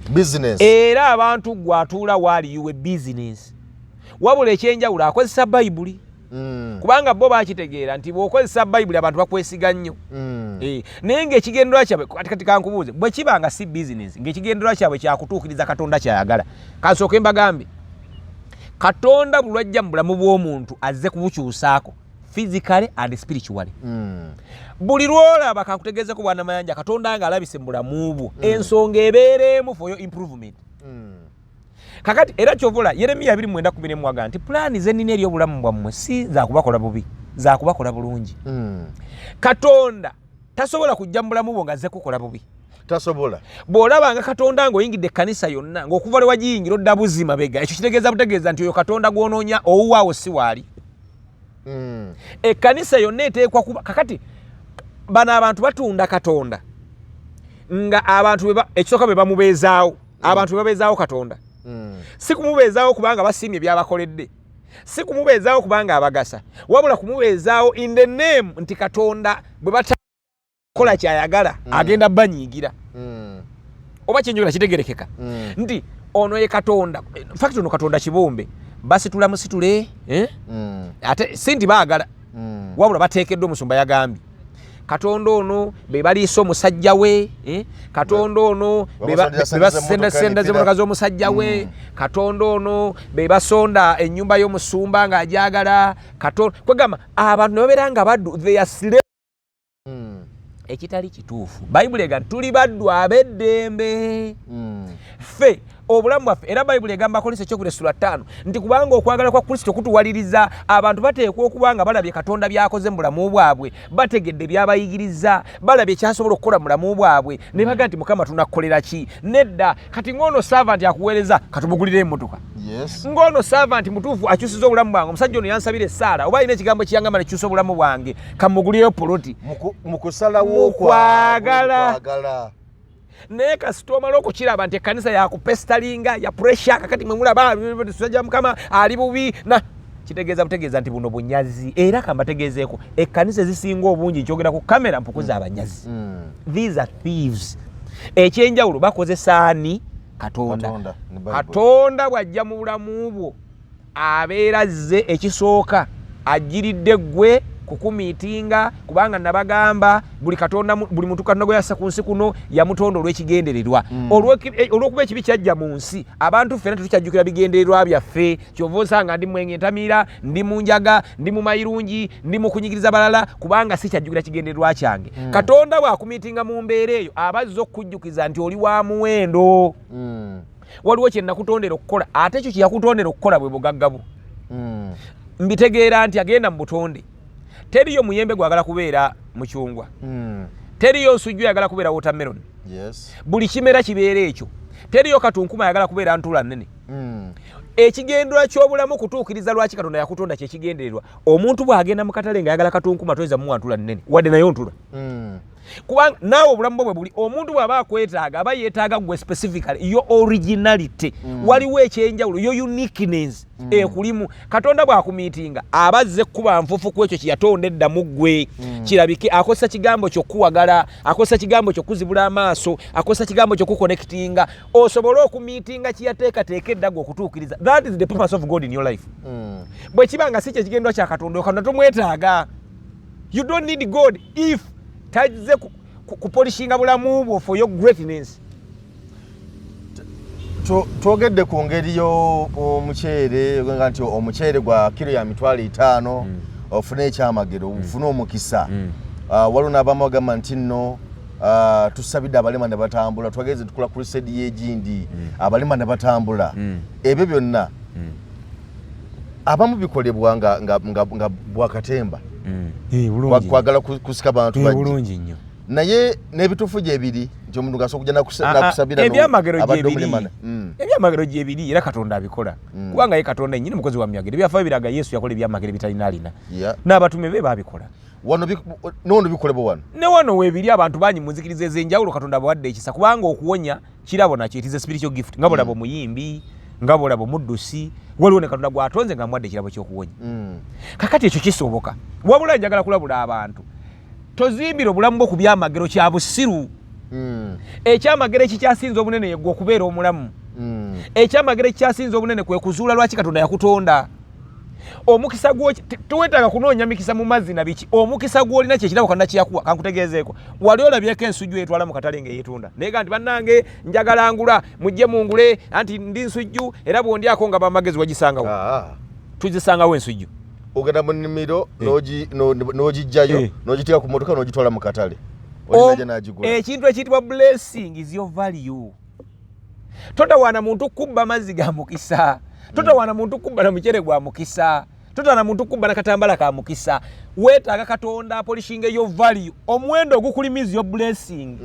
Business. Era abantu gwatuula waaliyiwe business, wabula ekyenjawulo akozesa Bayibuli, kubanga bo bakitegeera nti bw'okozesa Bayibuli abantu bakwesiga nnyo. Naye ng'ekigendererwa kyabwe kati kankubuuze, bwe kiba nga si business, ng'ekigendererwa kyabwe kyakutuukiriza Katonda kyayagala, kansooke mbagambe, Katonda buli lwajja mu bulamu bw'omuntu azze kubukyusaako physically and spiritually. Buli lwolaba, kankutegeezeko bwanamayanja, Katonda ng'alabise mu bulamu bwo, ensonga ebeera emu, for your improvement. Kakati era kyovula Yeremiya 29:11 aga nti pulaani zenina eri obulamu bwammwe si zakubakola bubi, zakubakola bulungi. Katonda tasobola kujja mu bulamu bwo nga azze kukola bubi. Tasobola. Bw'olabanga Katonda ng'oyingidde ekkanisa yonna, ng'okuva lwe wagiyingira odda buzzi mabega, ekyo kitegeeza butegeeza nti oyo Katonda gw'onoonya owuwaawo si waali. Ekkanisa yonna eteekwa kuba, kakati bano abantu batunda Katonda nga abantu ekisooka bwe bamubeezaawo, abantu bwe babeezaawo Katonda, si kumubeezaawo kubanga basiimye byabakoledde, si kumubeezaawo kubanga abagasa, wabula kumubeezaawo in the name nti Katonda bwe batakola kyayagala agenda banyiigira. Oba kyenjogera kitegerekeka? Nti ono ye Katonda, fact ono Katonda kibumbe, basitula musitule, eh? Ate si nti baagala, wabula bateekeddwa, omusumba yagambye Katonda ono be baliisa omusajja we, eh? Katonda ono be Babasondera be sente z'emmotoka. basenda Emipira. z'emmotoka z'omusajja we. Katonda ono be basonda ennyumba y'omusumba ng'agyagala. Katonda kwegamba abantu ne babeera nga baddu, they are slave, ekitali kituufu. Bayibuli ega tuli baddu ab'eddembe. Ffe Obulamu bwaffe, era Bayibuli egamba Kolinso ekyokubiri essula 5 nti kubanga okwagala kwa Kristo kutuwaliriza. Abantu bateekwa okuba nga balabye Katonda by'akoze mu bulamu bwabwe, bategedde by'abayigiriza, balabye kyasobola okukola mu bulamu bwabwe, ne baga nti, "Mukama, tunakukolera ki?" Nedda, kati ng'ono servant akuweereza, katumugulire emmotoka. Ng'ono servant mutuufu akyusiza obulamu bwange, omusajja ono yansabira essaala oba alina ekigambo kiyangamba nekyusa obulamu bwange, kamugulireyo poloti. Mu kusalawo. Mu kwagala. Kwagala. Naye kasita omala okukiraba nti ekkanisa yakupestalinga ya pressure, kakati mwe mulaba musajja Mukama ali bubi, na kitegeeza butegeeza nti buno bunyazi. Era kambategeezeeko, ekkanisa ezisinga obungi, nkyogera ku kamera, mpukuza abanyazi. These are thieves. Ekyenjawulo bakozesa ani? Katonda. Katonda, ne Bible. Katonda bw'ajja mu bulamu bwo, abeera azze ekisooka ajjiridde ggwe kukumiitinga, kubanga nabagamba buli katonda buli muntu Katonda gwe yassa ku nsi kuno yamutonda olw'ekigendererwa. Olw'okuba ekibi kyajja mu nsi, abantu ffena tetukyajjukira bigendererwa byaffe. Kyova osanga ndi mwenge ntamiira, ndi mu njaga, ndi mu mayirungi, ndi mu kunyigiriza balala, kubanga sikyajjukira kigendererwa kyange. Katonda bw'akumiitinga mu mbeera eyo, aba azze okukujjukiza nti oli wa muwendo. Waliwo kye nakutondera okukola, ate ekyo kye yakutondera okukola bwe bugagga bwo. Mbitegeera nti agenda mu butonde, teriyo muyembe gwagala kubeera mucungwa, teriyo nsujju yagala kubeera watermelon. Buli kimera kibeera ekyo. Teriyo katunkuma yagala kubeera ntula nnene. Ekigendererwa ky'obulamu kutuukiriza lwaki Katonda yakutonda, kyekigendererwa. Omuntu bw'agenda mu katale nga ayagala katunkuma, toyinza muwa ntula nnene, wadde nayo ntula. Kubanga naawe obulamu bwo bwe buli. Omuntu bw'aba akwetaaga, aba yeetaaga gwe specifically, yo originality. Waliwo ekyenjawulo, yo uniqueness ekulimu. Katonda bw'akumiitinga, aba azze kuba nfufu ku ekyo kyeyatonda edda mu ggwe. Kirabike akozesa kigambo kyokkuwagala, akozesa kigambo kyokuzibula amaaso, akozesa kigambo kyokuconnectinga osobole okumiitinga kyeyateekateeka edda gwe okutuukiriza. That is the purpose of God in your life. Bwe kiba nga si kyekigendwa kya Katonda, Katonda tomwetaaga. You don't need God if tazze kupolishinga bulamu bwo for your greatness. Twogedde ku ngeri y'omuceere, nga nti omuceere gwa kiro ya 50,000, ofune ekyamagero, ofune omukisa. Ah, waliwo n'abamu bagamba nti nno, ah, tusabidde abalema ne batambula, twagenze tukola crusade y'egindi, abalema ne batambula. Ebyo byonna abamu bikolebwa nga bwakatemba. Kwagala kusika bantu bajje. Bulungi nnyo. Naye n'ebituufu gyebiri nti omuntu ng'asobola okujja Ah, ah, nakusabira ebyamagero abadde gyebiri. omulemana. Ebyamagero gyebiri, era Katonda abikola, kubanga ye Katonda ennyini mukozi wa myagero. Ebyafaayo biraga Yesu yakola ebyamagero ebitalina alina, n'abatume be babikola. Wano nono bikolebwa wano. Ne wano weebiri, abantu bangi mu nzikiriza ez'enjawulo Katonda abawadde ekisa, kubanga okuwonya kirabo nakyo. It is a spiritual gift, nga bolaba omuyimbi, nga bolaba omuddusi, waliwo ne Katonda gwatonze nga amuwadde ekirabo ky'okuwonya. Kakati ekyo kisoboka, wabula njagala kulabula abantu, tozimbira obulamu bwo ku byamagero, kya busiru. Ekyamagero ekikyasinza obunene yegwe okubeera omulamu. Ekyamagero ekikyasinza obunene kwe kuzuula lwaki Katonda yakutonda. Omukisa gwo, tewetaaga kunoonya mikisa mu mazzi na biki. Omukisa gw'olina kyekirabo Katonda kyeyakuwa. Kankutegeezeeko, wali olabyeko ensujju etwala mu katale ng'eyetunda naye ga nti, "Bannange, njagala ngula, mujje mungule, anti ndi nsujju era bwondyako nga bamagezi"? Wagisangawo? Ah. Tuzisangawo ensujju? Ogenda mu nnimiro, n'ogijjayo, n'ogiteeka ku motoka, n'ogitwala mu katale. Olina n'agigula. Ekintu ekiyitibwa blessing is your value. Totawaana muntu kubba mazzi ga mukisa, totawaana muntu kubba na mucere gwa mukisa, totawaana muntu kubba na katambala ka mukisa. Weetaaga Katonda apolishinga eyo value, omuwendo ogukulimiza your blessing.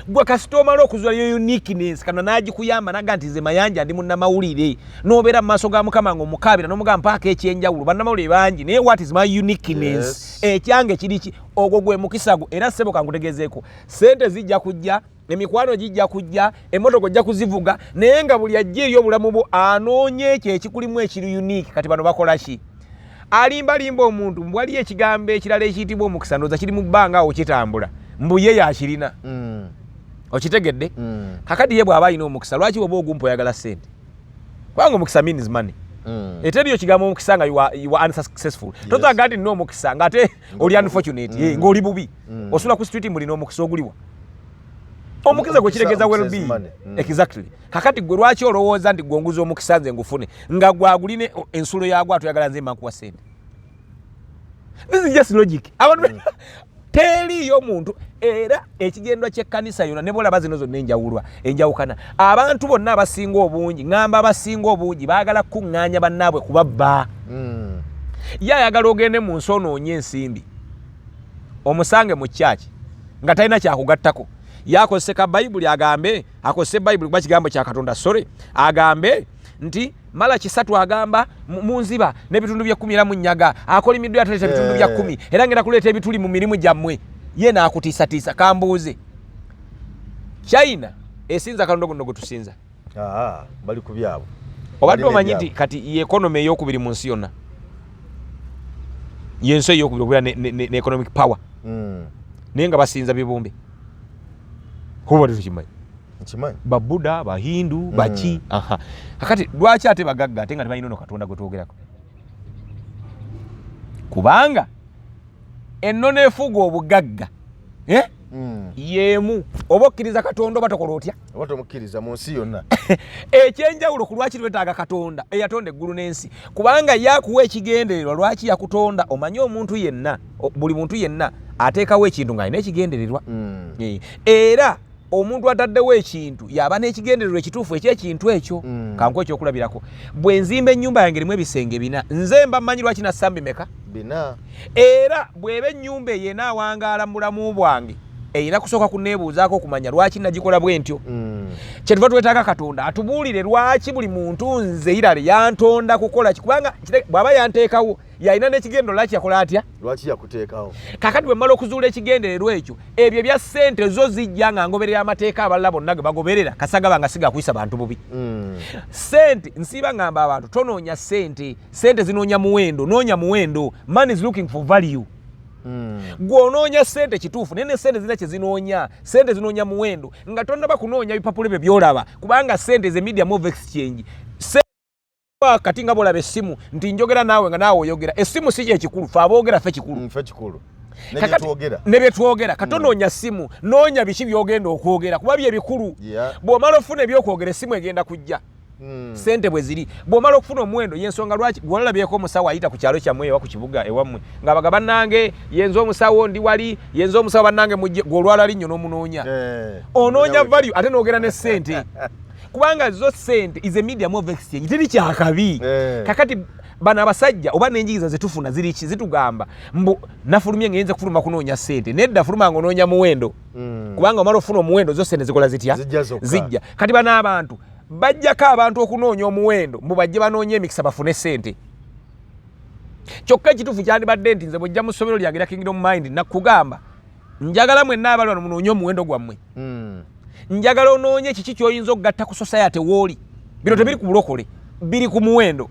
Gwe kasita omala okuzuula yo uniqueness, Katonda n'agikuyamba naga nti, "Nze Mayanja ndi munnamawulire," n'obeera mu maaso ga Mukama nga omukaabira n'omugamba, "Mpaako ekyenjawulo, bannamawulire bangi, naye what is my uniqueness?" Ekyange kiri ki? Ogwo gwe mukisa gwo. Era ssebo, kankutegezeeko, sente zijja kujja, emikwano gijja kujja, emmotoka ojja kuzivuga, naye nga buli ajja eri obulamu bwo anoonya ekyo ekikulimu ekiri unique. Kati bano bakola ki? Alimbalimba omuntu mbu waliyo ekigambo ekirala ekiyitibwa omukisa, ndowooza kiri mu bbanga awo kitambula, mbu ye yakirina. Okitegedde? Kakati ye bw'aba alina omukisa, lwaki bwoba ogumpa oyagala sente? Kubanga omukisa means money. Eteriyo kigambo omukisa nga you are unsuccessful. Tozaga nti nina omukisa ng'ate oli unfortunate, ng'oli bubi, osula ku street. Mulina omukisa oguliwa? Omukisa gwe kitegeeza Omukisa is well-being. money. Exactly. Kakati gwe lwaki olowooza nti gwe onguza omukisa nze ngufune, nga gwaguline ensulo yagwo, ate oyagala nze mba nkuwa sente? This is just logic. Abantu Teriiyo muntu. Era ekigendwa ky'ekkanisa yonna, ne bwolaba zino zonna enjawulwa enjawukana, abantu bonna abasinga obungi, ŋŋamba abasinga obungi, baagala kukuŋŋaanya bannaabwe kubabba. Ye ayagala ogende mu nsi onoonye ensimbi, omusange mu kyaki nga talina kyakugattako. Yakozese ka Bayibuli, agambe akozese Bayibuli kuba kigambo kya Katonda, sore agambe nti Malaki 3 agamba munziba n'ebitundu by'ekkumi era munyaga, akolimiddwa ataleeta ebitundu bya 10, era ngenda kuleeta ebituli mu mirimu gyammwe. Ye n'akutiisatiisa. Kambuuze, China esinza Katonda guno gwe tusinza? Bali ku byabwe. Obadde omanyi nti kati ye economy eyokubiri mu nsi yonna, yensi eyokubiri okubeera ne economic power, naye nga basinza bibumbe? Kuba tetukimanyi. Nkimanyi. Babuda, Bahindu, baki. Aha, kakati lwaki ate bagagga ate nga tebalina ono Katonda gwe twogerako? Kubanga ennono efuga obugagga, eh? Yemu oba okkiriza Katonda oba tokola otya. Oba tomukkiriza mu nsi yonna. Ekyenjawulo ku lwaki twetaaga Katonda eyatonda eggulu n'ensi, kubanga yakuwa ekigendererwa lwaki yakutonda. Omanyi omuntu yenna, buli muntu yenna ateekawo ekintu ng'alina ekigendererwa. Era omuntu ataddewo ekintu yaba n'ekigendererwa ekituufu ekyekintu ekyo. Kanku ekyokulabirako, bwe nzimba ennyumba yange erimu ebisenge bina, nze mba mmanyi lwaki nassa bimeka. Bina. Era bw'eba ennyumba eyo enaawangaala mu bulamu bwange, erina kusooka kuneebuuzaako okumanya lwaki nagikola bwe ntyo. Kyetuva twetaaga Katonda atubuulire lwaki buli muntu nze irale yantonda kukola ki, kubanga bw'aba yanteekawo yalina n'ekigendero lwaki yakola atya. Lwaki yakuteekawo. Kakati bwe mmala okuzuula ekigendererwa ekyo, ebyo ebya ssente zo zijja nga ngoberera amateeka abalala bonna ge bagoberera, kasagaba nga sigakuyisa bantu bubi. Ssente nsiiba ngamba abantu, tonoonya ssente, ssente zinoonya muwendo. Noonya muwendo. Man is looking for value. Gwe onoonya ssente kituufu, naye ne ssente zirina kyezinoonya. Ssente zinoonya muwendo nga tonnaba kunoonya bipapula ebyo byolaba, kubanga ssente ze medium of exchange. Kati nga bolaba essimu nti njogera naawe nga naawe oyogera, essimu si kyekikulu, fe aboogera fe kikulu. Fe kikulu. Ne byetwogera. Katonoonya simu, noonya biki byogenda okwogera, kuba byebikulu. Bw'omala okufuna ebyokwogera, essimu egenda kujja. Sente bwe ziri, bw'omala okufuna omuwendo, yensonga lwaki gwolalabyeko omusawo ayita ku kyalo kyammwe ewa ku kibuga ewammwe ng'abaga, "Bannange, yenze omusawo, ndi wali, yenze omusawo, bannange mujje." Gw'olwala linnyo n'omunoonya, onoonya value, ate n'ogera ne sente, kubanga zo sente is a medium of exchange, teri kyakabi. Kakati bano abasajja oba n'enjigiriza zetufuna ziriki? Zitugamba mbu nafulumye ngenze kufuluma kunoonya sente. Nedda, fuluma nga onoonya muwendo. Kubanga omala ofuna omuwendo, zo sente zikola zitya? Zijja. Kati bano abantu bajjako abantu okunoonya omuwendo, mbu bajje banoonye emikisa bafune sente. Kyokka ekituufu kyandibadde nti nze bwejja mu ssomero lyange lya Kingdom Mind, nakugamba, njagala mwenna abali wano munoonye omuwendo gwammwe. Njagala onoonye kiki kyoyinza okugatta ku society wooli. Bino tebiri ku bulokole, biri ku muwendo.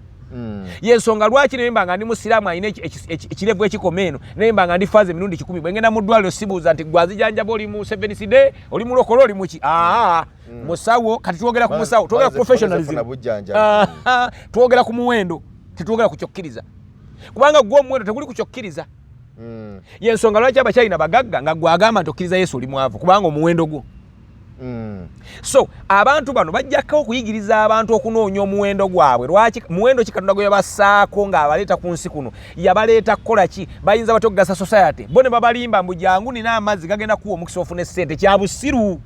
Yensonga lwaki naye mba nga ndi musiraamu alina ekirevu ekikoma eno, naye mba nga ndi faaza emirundi 100, bwe ngenda mu ddwaliro sibuuza nti gwazijanjaba oli mu Seventh Day, oli mulokole, oli muki. Aa. Musawo, kati twogera ku musawo, twogera ku professionalism, twogera ku muwendo, tetwogera ku kyokkiriza, kubanga gwe omuwendo teguli ku kyokkiriza. Yensonga lwaki abakyalina bagagga nga gwe agamba nti okkiriza Yesu oli mwavu, kubanga omuwendo gwo. So abantu bano bajjako okuyigiriza abantu okunoonya omuwendo gwabwe. Lwaki muwendo ki Katonda gwe yabassaako ng'abaleeta ku nsi kuno? Yabaleeta kukola ki? Bayinza batya okugasa society? Bo ne babalimba mbu jangu nina amazzi gagenda kuwa omukisa ofuna essente. Kya busiru.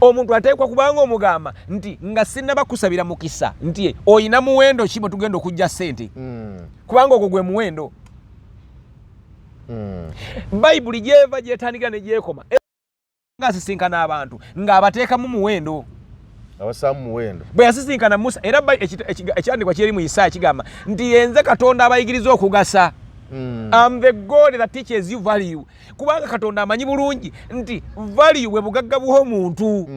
Omuntu ateekwa kubanga omugamba nti nga sinnaba kusabira mukisa nti oyina muwendo ki bwe tugenda okujja ssente. Kubanga ogwo gwe muwendo. Bayibuli gyeva gyetandikira ne gyekoma ngaasisinkana abantu ng'abateekamu muwendo. Abasaamu muwendo. Bwe yasisinkana Musa, era ekyandikwa kyeri mu Isaaya kigamba nti yenze Katonda abayigiriza okugasa. Am the God that teaches you value, kubanga Katonda amanyi bulungi nti value bwe bugagga bw'omuntu.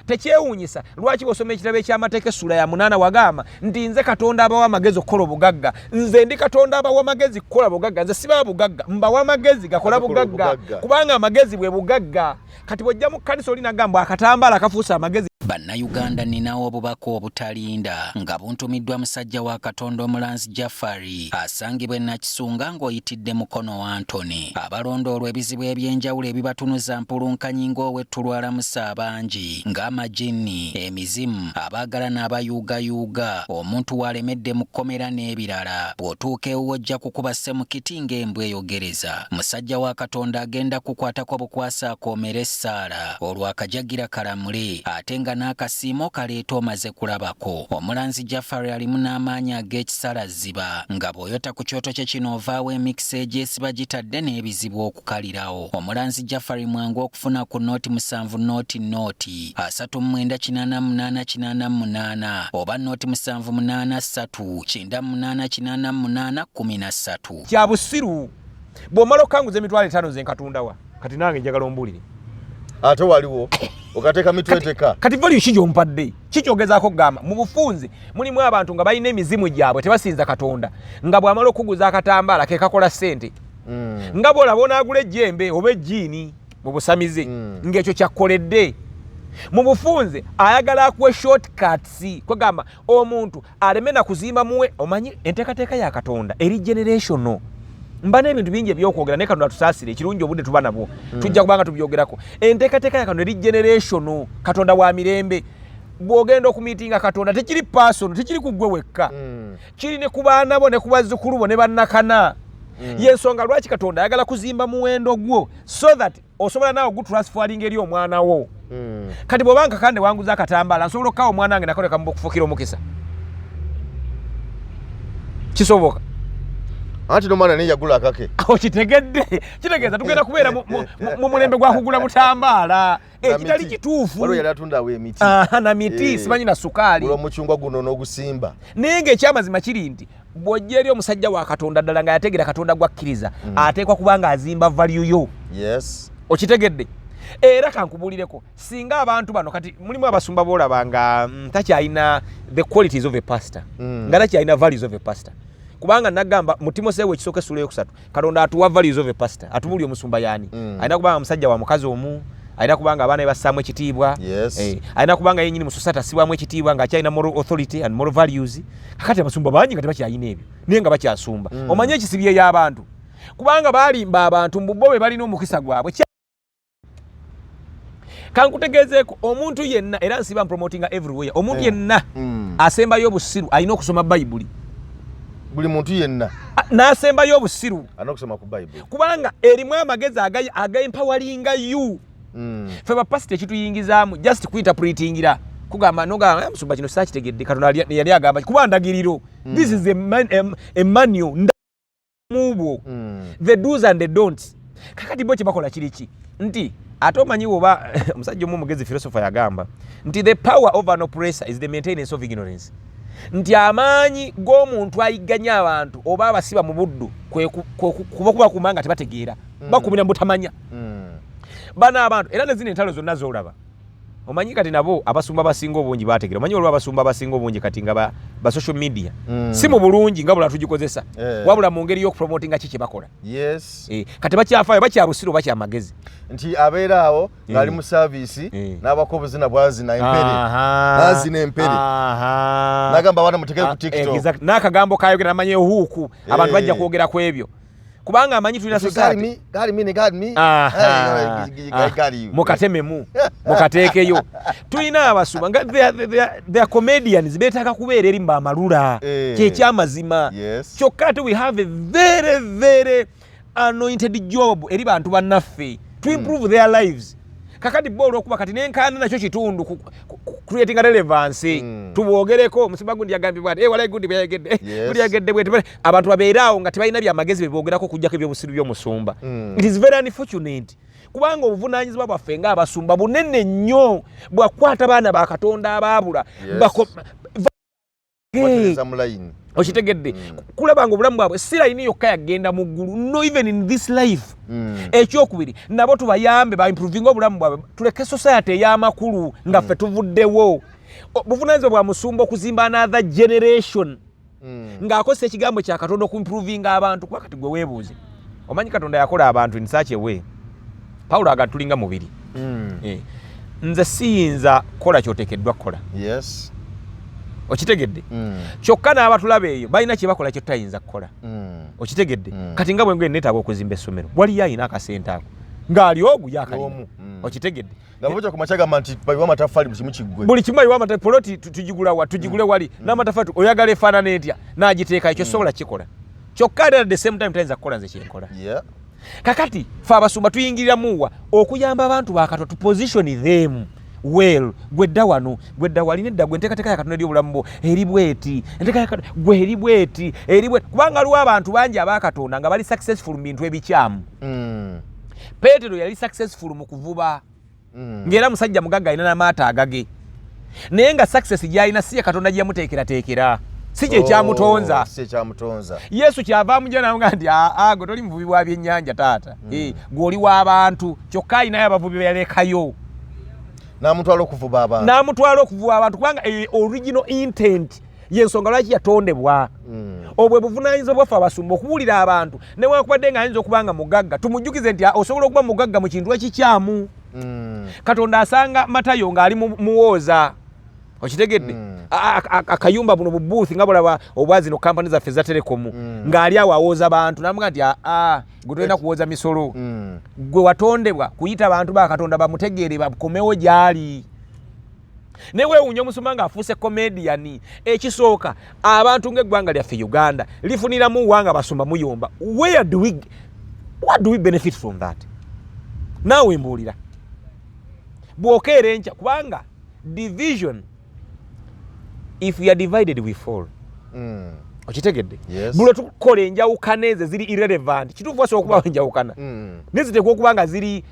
Tekyewuunyisa lwaki bw'osoma ekitabo ekyamateeka essula ya 8 wagamba nti nze Katonda abawa amagezi okukola obugagga. Nze ndi Katonda abawa amagezi kukola bugagga. Nze siba bugagga, mbawa amagezi gakola bugagga, kubanga amagezi bwe bugagga. Kati bw'ojja mu kkanisa oli nagamba akatambaala kafuuse amagezi. Bannayuganda, nninawo obubaka obutalinda nga buntumiddwa musajja wa Katonda Omulanzi Jafari, asangibwa e Nakisunga ng'oyitidde Mukono wa Antony. Abalondoolwa ebizibu eby'enjawulo ebibatunuza mpulunkanyi ng'ow'ettulwalamusa abangi ng'amajinni, emizimu, abaagala n'abayuugayuuga, omuntu w'alemedde mu kkomera n'ebirala. Bw'otuuka ewuwo ojja kukuba ssemukiti ng'embwa eyogereza. Musajja wa Katonda agenda kukwatako bukwasa akoomere essaala, olwo akajagira kalamule, ate nga n'akasiimo kaleeta omaze kulabako. Omulanzi Jafari alimu n'amaanyi ag'ekisalaziba, nga bw'oyota ku kyoto kye kino ovaawo emikisa egyesiba gitadde n'ebizibu okukalirawo. Omulanzi Jafari mwangu okufuna ku 07 0 0 39 88 88 oba 0 7 8 3 98 88 13. Kya busiru bw'omala okukanguza 50,000 nze nkatundawa? Kati nange njagala ombuulire. Ate waliwo okateeka mitweteka. Kati value ki gyompadde? Kikyogezaako kugamba mu bufunze mulimu abantu nga balina emizimu gyabwe, tebasinza Katonda, nga bw'amala okuguza akatambaala ke kakola ssente, nga bw'olaba onaagula ejjembe oba ejjiini mu busamize, ng'ekyo kyakkoledde. Mu bufunze ayagala akuwe shortcuts, kwegamba omuntu aleme na kuzimba muwe. Omanyi enteekateeka ya Katonda eri generational. Mba n'ebintu bingi ebyokwogera, naye Katonda tusaasire. Ekirungi obudde tuba nabwo, tujja kubanga tubyogerako. Enteekateeka ya Katonda eri generational. Katonda wa mirembe. Bw'ogenda okumiitinga Katonda, tekiri personal, tekiri ku ggwe wekka, kiri ne ku baana bo ne ku bazzukulu bo ne bannakana. Yensonga lwaki Katonda ayagala kuzimba muwendo gwo, so that osobola naawe gutransferringa eri omwana wo. Kati bw'oba nkakande wanguza akatambaala, nsobola okukawa omwana wange nako nekamuba okufuukira omukisa? Kisoboka? Anti nomwana naye yagula akake. Okitegedde? Kitegeeza tugenda kubeera mu mulembe gwa kugula butambaala, ekitali kituufu. Waliwo yali atundawo emiti. Aha, na miti. Simanyi na sukaali. Gula omucungwa guno n'ogusimba. Naye ng'ekyamazima kiri nti bw'ojja eri omusajja wa Katonda ddala nga yategeera Katonda gwakkiriza, ateekwa kuba nga azimba value yo. Okitegedde? Era kankubuulireko, singa abantu bano kati mulimu abasumba boolaba nga takyalina the qualities of a pastor, nga takyalina values of a pastor, kubanga nagamba mu Timoseewo ekisooka essula eyokusatu, Katonda atuwa values of a pastor, atubuulira omusumba yaani. Alina kubanga musajja wa mukazi omu, alina kubanga abaana be bassaamu ekitiibwa, alina kubanga yenyini mu society assibwamu ekitiibwa, ng'akyalina moral authority and moral values. Kakati abasumba bangi nga tebakyalina ebyo, naye nga bakyasumba. Omanye ekisibyeyo abantu, kubanga balimba abantu mbu bo be balina omukisa gwabwe. Kankutegeezeeko, omuntu yenna, era nsiba mpromotinga everywhere, omuntu yenna asembayo obusiru alina okusoma Bayibuli. Buli muntu yenna. N'asembayo obusiru alina okusoma ku Bayibuli. Kubanga erimu amagezi agaempoweringa you. Ffe bapasita ekituyingizaamu just kuinterpretingira, kugamba nogamba, "Eh, musumba, kino sakitegedde, Katonda yali agamba kuba ndagiriro." This is a manual mubwo, the do's and the don'ts. Kakati bo kyebakola kiri ki? Nti ate omanyi woba omusajja omu omugezi philosopher yagamba nti the power of an oppressor is the maintenance of ignorance, nti amaanyi g'omuntu ayigganya abantu oba abasiba mu buddu kwe kuba kubakuuma nga tebategeera, bakumira mu butamanya. Bano abantu era nezino entalo zonna zolaba, omanyi kati nabo abasumba basinga obungi bategera. Omanyi waliwo abasumba abasinga obungi kati nga ba social media, si mu bulungi nga bula tugikozesa, wabula mu ngeri y'okupromotinga ki kye bakola. Kati bakyafaayo, bakyabusiru, bakyamagezi. Nti abeera awo ng'ali mu service, n'abako obuzina bwazina empere, n'azina empere, n'agamba abaana mutegere ku TikTok. Exact. N'akagambo kayogera namanyi ehuuku abantu bajja kwogera ku ebyo, kubanga amanyi tulina If you got society. me, got me, got me. Hey, I got you. Mukatememu mukateekeyo. Tulina abasumba nga they are comedians, beetaaga kubeera eri mbamalula. Kyekyamazima. Kyokka ate we have a very very anointed job eri bantu bannaffe to improve their lives. Kakati bo olwokuba kati nenkaana nakyo kitundu ku creating a relevance, tubwogereko, omusumba gundi yagambye bwati, walayi gundi bweyayogedde, gundi yayogedde bweti, abantu babeere awo nga tebalina byamagezi bebogerako okuggyako ebyobusiru by'omusumba. It is very unfortunate, kubanga obuvunaanyizibwa bwaffe ng'abasumba bunene nnyo, bwakukwata baana ba Katonda abaabula. Batereza mu line. Okitegedde? Kulaba nga obulamu bwabwe si layini yokka yagenda mu ggulu, no, even in this life. Ekyokubiri, nabo tubayambe baimprovinga obulamu bwabwe, tuleke society ey'amakulu nga ffe tuvuddewo. Buvunaanyizibwa bwa musumba okuzimba another generation ng'akozesa ekigambo kya Katonda okuimprovinga abantu. Kuba kati gwe weebuuze, omanyi Katonda yakola abantu in such a way, Pawulo aga tulinga mubiri. Nze siyinza kukola kyoteekeddwa kukola. Okitegedde? Kyokka n'abatulaba eyo balina kye bakola kyotayinza kukola. Okitegedde? Kati nga bwengwe neetaaga okuzimba essomero, waliyo ayina akasente ako ng'ali ogu yakalina. Omu. Okitegedde? Nga bwekyo ku makya gamba nti bayiwa amataffaali, buli kimu kiggwe. Buli kimu ayiwa amata, poloti tugigula wa, tugigule wali n'amataffaali, oyagala efaanana etya, n'agiteekayo. Kyosobola kikola, kyokka ate at the same time tayinza kukola nze kyenkola. Kakati fe abasumba tuyingiriramuwa okuyamba abantu bakato to position them well. Gwedda wano, gwedda wali, nedda gwe enteekateeka ya Katonda eri obulamu bwo eri bweti, enteeka ya Katonda gwe eri bweti, eri bweti, kubanga waliwo abantu bangi abakatonda nga bali successful mu bintu ebikyamu. Peetero yali successful mu kuvuba, ng'era musajja mugagga, alina n'amaato agage, naye nga success gy'alina si ye Katonda gye yamuteekerateekera, si kye kyamutonza. Oh, si ekyamutonza. Yesu kyava amujja namuga nti, aa, gwe toli muvubi wa byennyanja taata. Eh, gwe oli w'abantu. Kyokka alinayo abavubi beyalekayo. N'amutwala okuvuba abantu. N'amutwala okuvuba abantu, kubanga eyo original intent yensonga lwaki yatondebwa. Obwe buvunaanyizibwa bwaffe abasumba okubuulira abantu, newankubadde nga ayinza okuba nga mugagga, tumujjukize nti, "Ah, osobola okuba mugagga mu kintu ekikyamu." Katonda asanga Matayo ng'ali muwooza, okitegedde? Akayumba buno bubuuthi nga bulaba obwa zino kampani zaffe za telecom, ng'ali awo awooza bantu, namuga nti, aa, gwe tolina kuwooza misolo. Gwe watondebwa kuyita bantu ba Katonda bamutegeere, bakomewo gy'ali. Naye weewuunya omusumba ng'afuuse comedian. Ekisooka, abantu ng'eggwanga lyaffe Uganda lifuniramu wa nga basumba muyomba? Where do we, what do we benefit from that? Naawe mbuulira, bw'okeera enkya, kubanga division, if we are divided we fall. Okitegedde? Yes. Buli tukola enjawukana ezo ziri irrelevant. Kituufu, wasobola okubawo enjawukana, naye ziteekwa okuba nga ziri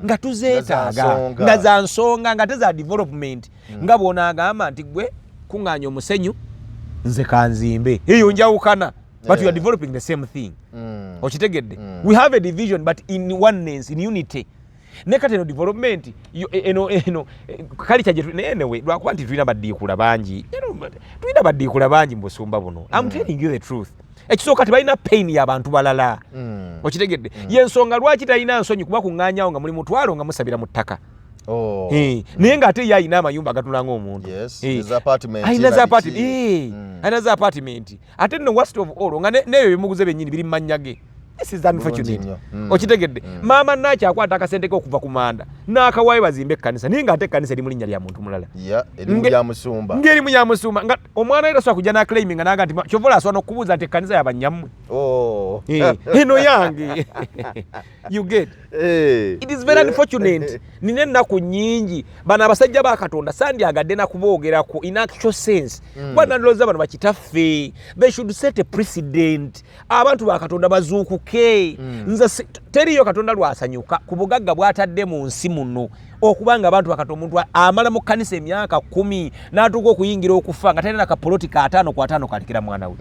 nga tuzeetaaga, nga za nga za nsonga, nga teza development. Nga bw'onaagamba nti gwe kuŋŋaanya omusenyu, nze kanzimbe, eyo njawukana, but we are developing the same thing. Okitegedde? We have a division, but in oneness, in unity. Ne kati eno development eno culture gye naye anyway, lwakuba nti tulina baddiikula bangi. Tulina baddiikula bangi mu busumba buno. I'm telling you the truth. Ekisooka, tebalina pain y'abantu balala. Okitegedde? Yensonga lwaki talina nsonyi kuba kuŋŋaanyawo nga muli mutwalo nga musabira mu ttaka. Oh. Eh, naye ng'ate ye alina amayumba agatula ng'omuntu. Yes, Eh, eza apartment alina na za biki. apartment, eh, alina za apartment. Ate nno worst of all, nga n'ebyo bimuguze byennyini biri mu mannya ge. This is unfortunate. Bulungi nnyo. Okitegedde? Maama Naaki akwata akasente ke okuva ku manda n'akawaayo bazimbe ekkanisa, naye ng'ate ekkanisa eri mu linnya lya muntu mulala. Ya, erimu lya musumba. Ng'erimu ya musumba, nga omwana we tasobola kujja n'aclaiming nga n'aga nti kyova ola asobola n'okubuuza nti ekkanisa yabanyammwe. Oh. Eh, eno yange, you get? Eh. It is very unfortunate. Nina ennaku nnyingi. Bano abasajja ba Katonda sandyagadde nakuboogerako in actual sense, kuba nandolooza bano bakitaffe, they should set a precedent, abantu ba Katonda bazuukuke. Nze teriyo Katonda lwasanyuka ku bugagga bw'atadde mu nsi muno, okuba nga abantu bakatonda, omuntu amala mu kkanisa emyaka 10 n'atuuka okuyingira okufa nga talina nakapoloti ka 50 ku 50 kalekera mwana we,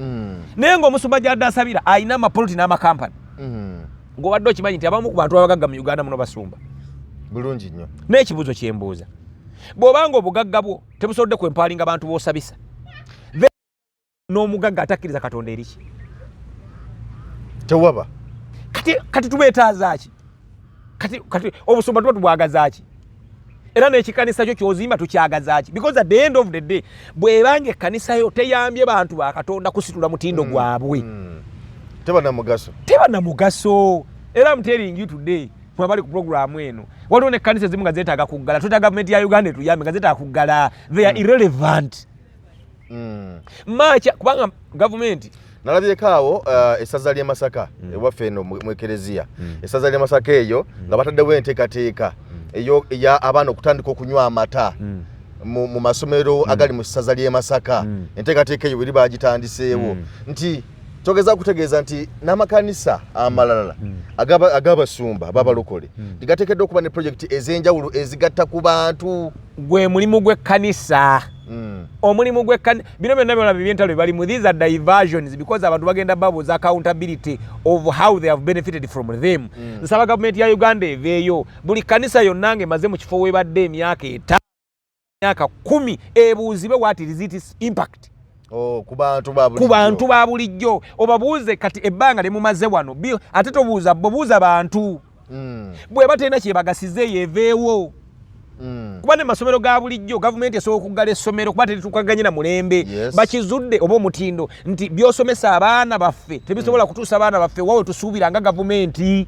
naye ng'omusumba gy'adde asabira alina amapoloti n'amakampani. Ng'obadde okimanyi nti abamu ku bantu abagagga mu Uganda muno basumba? Bulungi nnyo. N'ekibuuzo kyembuuza, bw'obanga obugagga bwo tebusobodde kwempoweringa abantu b'osabisa, then n'omugagga atakkiriza Katonda eriki? Tewaba. Kati tubeetaaza ki? Kati obusumba tuba tubwagaza ki? Era n'ekikanisa kyo kyozimba tukyagaza ki? Because at the end of the day, bw'ebanga ekkanisa yo teyambye bantu ba Katonda kusitula mutindo gwabwe, Teba na mugaso. Teba na mugaso. Era I'm telling you today, mwe abali ku programu eno, waliwo n'ekkanisa ezimu nga zeetaaga kuggala. Twetaaga gavumenti ya Uganda etuyambe, nga zeetaaga kuggala. They are irrelevant. Maakya, kubanga gavumenti Nalabyeko awo essaza ly'e Masaka ewaffe eno mu ekereziya, essaza ly'e Masaka eyo nga bataddewo enteekateeka eyo eya abaana okutandika okunywa amata mu masomero agali mu ssaza ly'e Masaka. Enteekateeka eyo bweri bagitandiseewo nti kyogeza kutegeeza nti n'amakanisa amalala ag'abasumba ababalokole tigateekeddwa okuba ne projekiti ez'enjawulo ezigatta ku bantu. Gwe mulimu gw'ekkanisa. Omulimu gw'ekkanisa, bino byonna byona ebyentalo bye balimu, these are diversions, because abantu bagenda babuuza accountability of how they have benefited from them. Nsaba gavumenti ya Uganda eveeyo, buli kkanisa yonna ng'emaze mu kifo webadde emyaka 5, emyaka 10, ebuuzibwe what is its impact. Oh, ku bantu ba ku bulijjo. Bantu ba bulijjo obabuuze, kati ebbanga lyemumaze wano, ate tobuuza bo, buuza bantu. Bweba terina kyebagasiza, eyo eveewo. Kuba ne masomero ga bulijjo, gavumenti esobola okuggala essomero kuba tetuukaganye na mulembe. Bakizudde oba omutindo nti byosomesa abaana baffe tebisobola kutuusa abaana baffe wawe tusuubira nga gavumenti.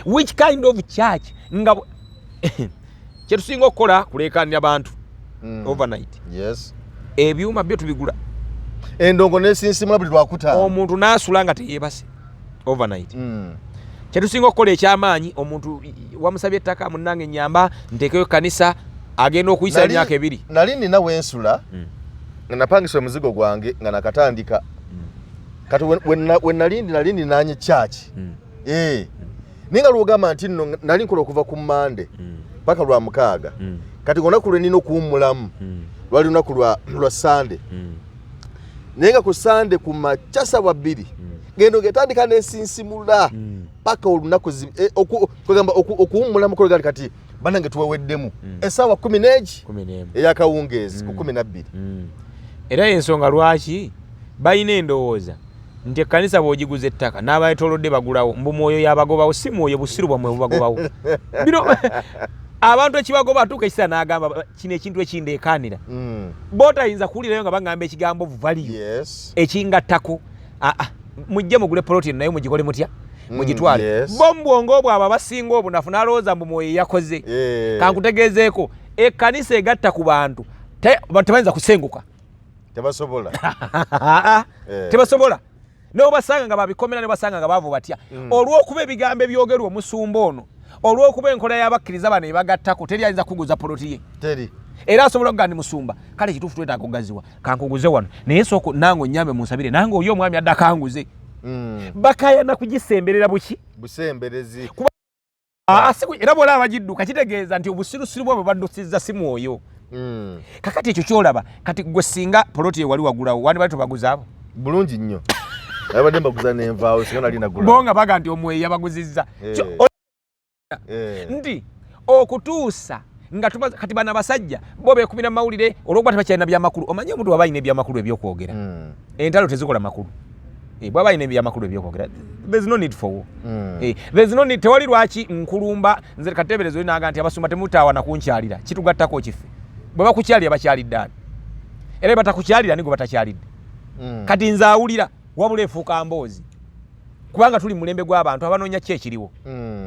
Which kind of church nga kyetusinga okukola kuleekaanira bantu overnight? Ebyuma byo tubigula. Endongo nesinsimula buli lwakutaano. Omuntu n'asula nga teyeebase overnight. Kyetusinga okukola ekyamaanyi, omuntu wamusabye ettaka, munnange nyamba nteekeyo kanisa, agenda okuyisa emyaka 2. Nali nina wensula nga napangisa omuzigo gwange nga nakatandika. Kati we nali ndi nali ndinaanye church. Naye nga lwogamba nti nno nali nkola okuva ku Mande paka lwa mukaaga. Kati olunaku lwe nina okuwummulamu lwali lunaku lwa Sande. Naye nga ku Sande ku makya sawa 2 ngendo ngetandika nesinsimula paka olunaku kwegamba okuwummulamu kolega kati banange tuweweddemu essaawa 11 11. eyakawungeezi ku 12. Era ensonga lwaki balina endowooza nti ekkanisa bw'ogiguza ettaka n'abayetoolodde bagulawo, mbu mwoyo yabagobawo. Si mwoyo, busiru bwammwe bubagobawo. Bino abantu ekibagoba, atuuka ekiseera n'agamba kino ekintu ekindeekaanira. Bo tayinza kuwulirayo nga baŋŋamba ekigambo value ekingattako. Aa, mujje mugule poloti eno, naye mugikole mutya? Mugitwale. Bo mu bwongo bwabwe abasinga obunafu n'alowooza mbu mwoyo yakoze. Kankutegeezeeko, ekkanisa egatta ku bantu tebayinza kusenguka. Tebasobola. Tebasobola. Nobasanga nga babikomera, nebasanga nga baavu batya. Olw'okuba ebigambo ebyogerwa omusumba ono, olw'okuba enkola y'abakkiriza bano ebagattako, teri ayinza kuguza poloti ye. Teri. Era asobola okugaa ndi musumba, kale kituufu twetaaga okugaziwa, kankuguze wano, naye sooka nange onyambe munsabire, nange oli omwami adda kanguze. Bakayana kugisemberera buki? Busemberezi. Era bwolaba bagidduka, kitegeeza nti obusirusiru bwabwe baddusizza, si mwoyo. Kakati ekyo kyolaba, kati gwe singa poloti ewali wagulawo, wandibali tobaguza abo? Bulungi nnyo, abadde mbaguza nenvaawo singa nali nagula. Bo nga baga nti omwoyo yabaguzizza. Nti okutuusa nga tumaze kati bano abasajja bo beekubira mu mawulire olwokuba tebakyalina byamakulu. Omanyi omuntu waba alina ebyamakulu ebyokwogera, entalo tezikola makulu. Bwaba alina ebyamakulu ebyokwogera, there's no need for war. There's no need, tewali lwaki nkulumba nze. Kateebereza oli naga nti abasumba temutaawana kunkyalira, kitugattako kiffe. Bwe bakukyalira bakyalidde ani? Era bwe batakukyalira, ani gwe batakyalidde? Kati nze awulira wabula efuuka mboozi kubanga tuli mulembe gw'abantu abanoonya ki ekiriwo.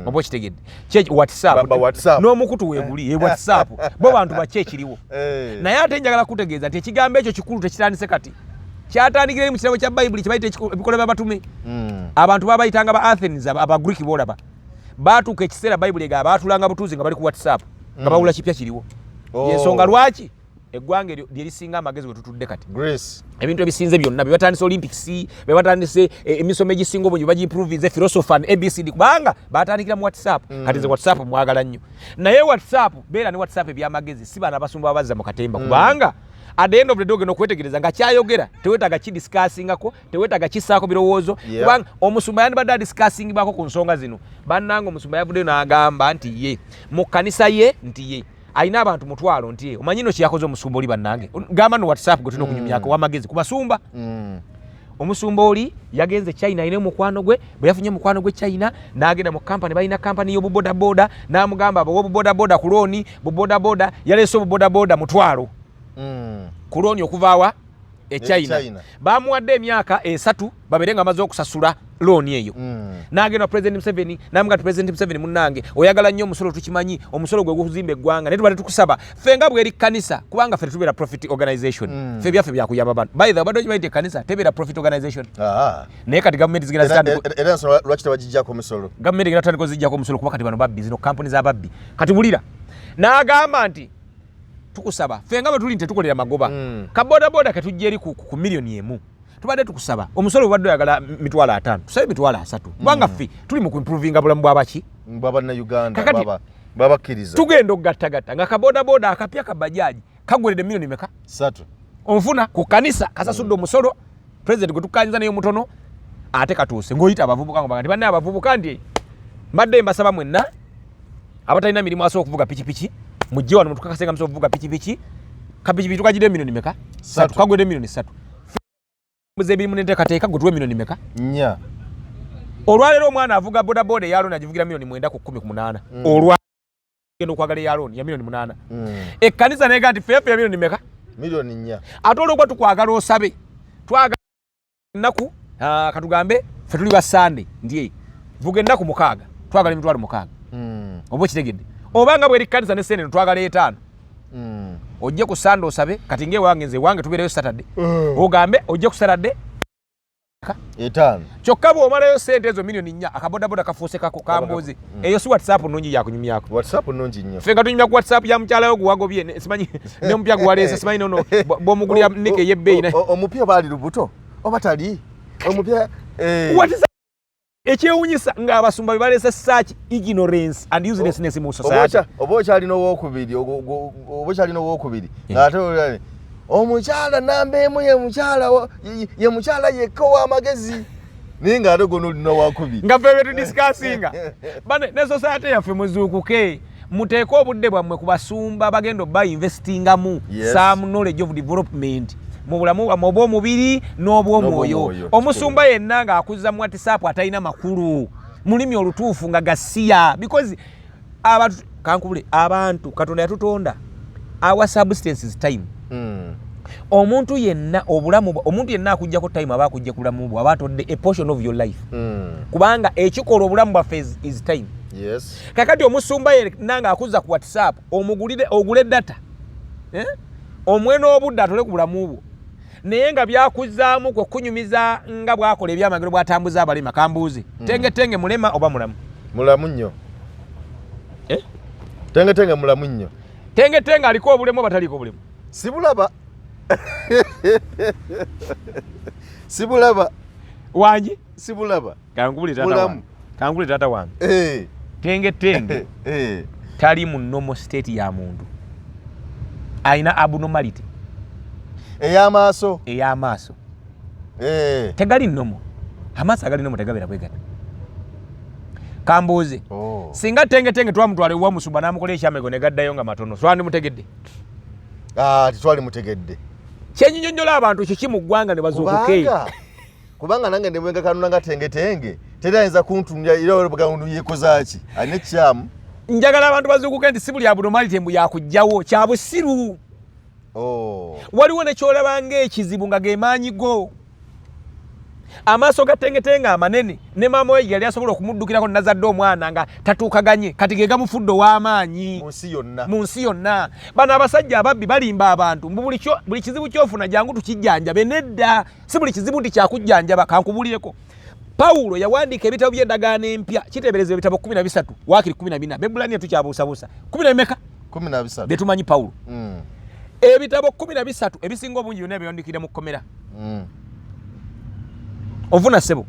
Oba okitegedde? WhatsApp. Ba WhatsApp. N'omukutu weeguli e WhatsApp, bo bantu baki ekiriwo. Naye ate njagala kutegeeza nti ekigambo ekyo kikulu, tekitandise kati, kyatandikira eri mu kitabo kya Bayibuli kyebayita Ebikolwa by'Abatume. Abantu babayitanga ba Athens, Abagreek. Boolaba baatuuka ekiseera, Bayibuli egamba baatulanga butuuzi nga bali ku WhatsApp nga bawula kipya kiriwo. Yensonga lwaki eggwanga eryo lyerisinga amagezi we tutudde kati. Greece. Ebintu ebisinze byonna bebatandise Olympics, bebatandise emisomo egisinga obungi bagiimprovinze, philosopher and ABCD, kubanga batandikira mu WhatsApp. Kati nze WhatsApp mwagala nnyo, naye WhatsApp beera ne WhatsApp ebyamagezi, si baana abasumba babazza mu katemba. Kubanga at the end of the day ogenda okwetegereza nga kyayogera tewetaaga kidiscussingako, tewetaaga kissaako birowoozo. Kubanga omusumba yandibadde adiscussingibwako ku nsonga zino. Bannanga, omusumba yavuddeyo n'agamba nti ye mu kkanisa ye nti ye alina abantu 10,000, nti ye omanyi no kyeyakoze omusumba oli. Bannange, gamba no WhatsApp gwe tulina okunyumyako wamagezi ku basumba. Omusumba oli yagenze China, alina omukwano gwe. Bwe yafunye omukwano gwe China, n'agenda mu kampani, balina kampani y'obubodaboda, n'amugamba abawe obubodaboda ku looni. Bubodaboda yaleese obubodaboda 10,000 ku looni okuva awa e China. China. Bamuwadde emyaka 3 babeere nga bamaze okusasula looni eyo. N'agenda President Museveni n'amugamba nti, "President Museveni munnange, oyagala nnyo omusolo, tukimanyi omusolo gwe gukuzimba eggwanga, naye tubadde tukusaba ffe nga bweri kkanisa, kubanga ffe tetubeera profit organization. Ffe byaffe byakuyamba bantu." By the way, obadde okimanyi nti ekkanisa tebeera profit organization? Naye kati gavumenti zigenda zitandika Era ensonga lwaki tebagijjako omusolo. Gavumenti egenda tutandika ozijjako omusolo kuba kati bano babbi, zino kampuni z'ababbi. Kati wulira, n'agamba nti tukusaba ffe nga bwe tuli nti tetukolera magoba, kabodaboda ketujja eri ku miliyoni 1, tubadde tukusaba omusolo obadde oyagala 50,000, tusabe 30,000, kubanga ffe tuli mu kuimprovinga bulamu bwabaki? Bwabannayuganda. Kakati- Babakkiriza. Tugenda okugattagatta nga kabodaboda akapya kabajaji kagweredde miliyoni meka? 3. Onfuna ku kanisa kasasudde omusolo president gwe tukkanyiza naye omutono, ate katuuse ng'oyita abavubuka ngo nti banne abavubuka, nti mbadde mbasaba mwenna abatalina mirimu asobola okuvuga pikipiki, mujje wano mutukakase nga musobola okuvuga pikipiki. Kapikipiki tukagidde miliyoni meka? 3. Kagwedde miliyoni 3. Buza ebirimu n'enteekateeka, gwe tuwe miliyoni meka? 4. Olwaleero omwana avuga bodaboda eya loan agivugira 9 million ku 18. Olwa genda okwagala eya loan ya 8 million. Ekkanisa nega nti feefe ya miliyoni meka? 4 million. Ate olwokuba tukwagala osabe, twagala ennaku, katugambe ffe tuli ba Sande, nti vuga ennaku 6, twagala 60,000. Oba okitegedde? Oba nga bweri kkanisa ne sente twagala 5. Ojje ku Sande osabe. Kati ngaewange, nze ewange tubeereyo Saturday. Ogambe ojje ku Saturday. 5. Kyokka bw'omalayo sente ezo 4 million, akabodaboda kafuuse kako. Kambuuzi, eyo si WhatsApp nungi yakunyumyako? WhatsApp nungi nnyo. Ffe nga tunyumya ku WhatsApp ya mukyalayo guwagobye, simanyi nemupya gwaleese, simanyi nono bw'omugulira nika ey'ebbeeyi. Omupya baali lubuto oba tali omupya, eh. WhatsApp ekyewunyisa ng'abasumba be baleese such ignorance and uselessness mu Oba society. Oba okyalina owokubiri, oba okyalina owokubiri ng'ate omukyala namba 1 ye mukyala ye mukyala yekka ow'amagezi, naye ng'ate gona olina owakubiri. Nga ffe betudiscussinga bane ne society yaffe. Muzuukuke, muteeke obudde bwammwe ku basumba bagenda obba investingamu some knowledge of development mu bulamu bwammwe obw'omubiri n'obw'omwoyo. N'obw'omwoyo. Omusumba yenna ng'akuzza mu WhatsApp atalina makulu mulimi olutuufu nga gasiya, because abantu, kankubule, abantu Katonda yatutonda, our substance is time. Omuntu yenna obulamu omuntu yenna akugjako time aba akujja ku bulamu bwe, aba atodde a portion of your life. Kubanga ekikola obulamu bwaffe is time. Kakati omusumba yenna ng'akuzza ku WhatsApp, omugulire ogule data, eh? Omwe n'obudde atole ku bulamu bwo, naye nga byakuzaamu kwe kunyumiza nga bwakola ebyamagero, bwatambuza abalema. Kambuuze, tenge tenge mulema oba mulamu? Mulamu nnyo. Eh? Tenge tenge mulamu nnyo. Tenge tenge aliko obulemu oba taliiko obulemu? Sibulaba, sibulaba. Wangi? Sibulaba. Kankubule taata Mulamu. wange, kankubule taata wange. Tenge tenge tali mu normal state ya muntu, alina abnormality. Ey'amaaso. Ey'amaaso. Tegali normal. Amaaso agali normal tegabeera bwe gati. Kambuuze, singa tenge tenge twamutwala ewa musumba n'amukola ekyamego ne gaddayo nga matono, twandimutegedde? Ah, tetwali mutegedde. Kyenyinyonnyola abantu kiki mu ggwanga ne bazuukuke. Kubanga nange ndibwenga kanuna nga tengetenge, teri ayinza kuntunulira, era olwobuga yekozaaki alina ekikyamu. Njagala abantu bazuukuke nti si buli abnormality mbu yakugjawo kya busiru. Waliwo nekyolaba ng'ekizibu nga ge maanyi go. Amaaso ga tengetenge amanene ne maama we yali asobola okumuddukirako nazadde omwana nga tatuukaganye, kati ge gamufudde ow'amaanyi mu nsi yonna. Mu nsi yonna. Bano abasajja ababbi balimba abantu mbu buli kizibu kyofuna jangu tukijjanjabe. Nedda, si buli kizibu nti kyakujjanjaba. Kankubulireko, Pawulo yawandiika ebitabo by'endagaano empya, kiteebereza ebitabo 13, waakiri 14. Bebulaniya tukyabuusabuusa. Kumi na bimeka? 13. Byetumanyi Pawulo. Ebitabo 13 ebisinga obungi byonna byawandiikira mu kkomera. Ovuna ssebo?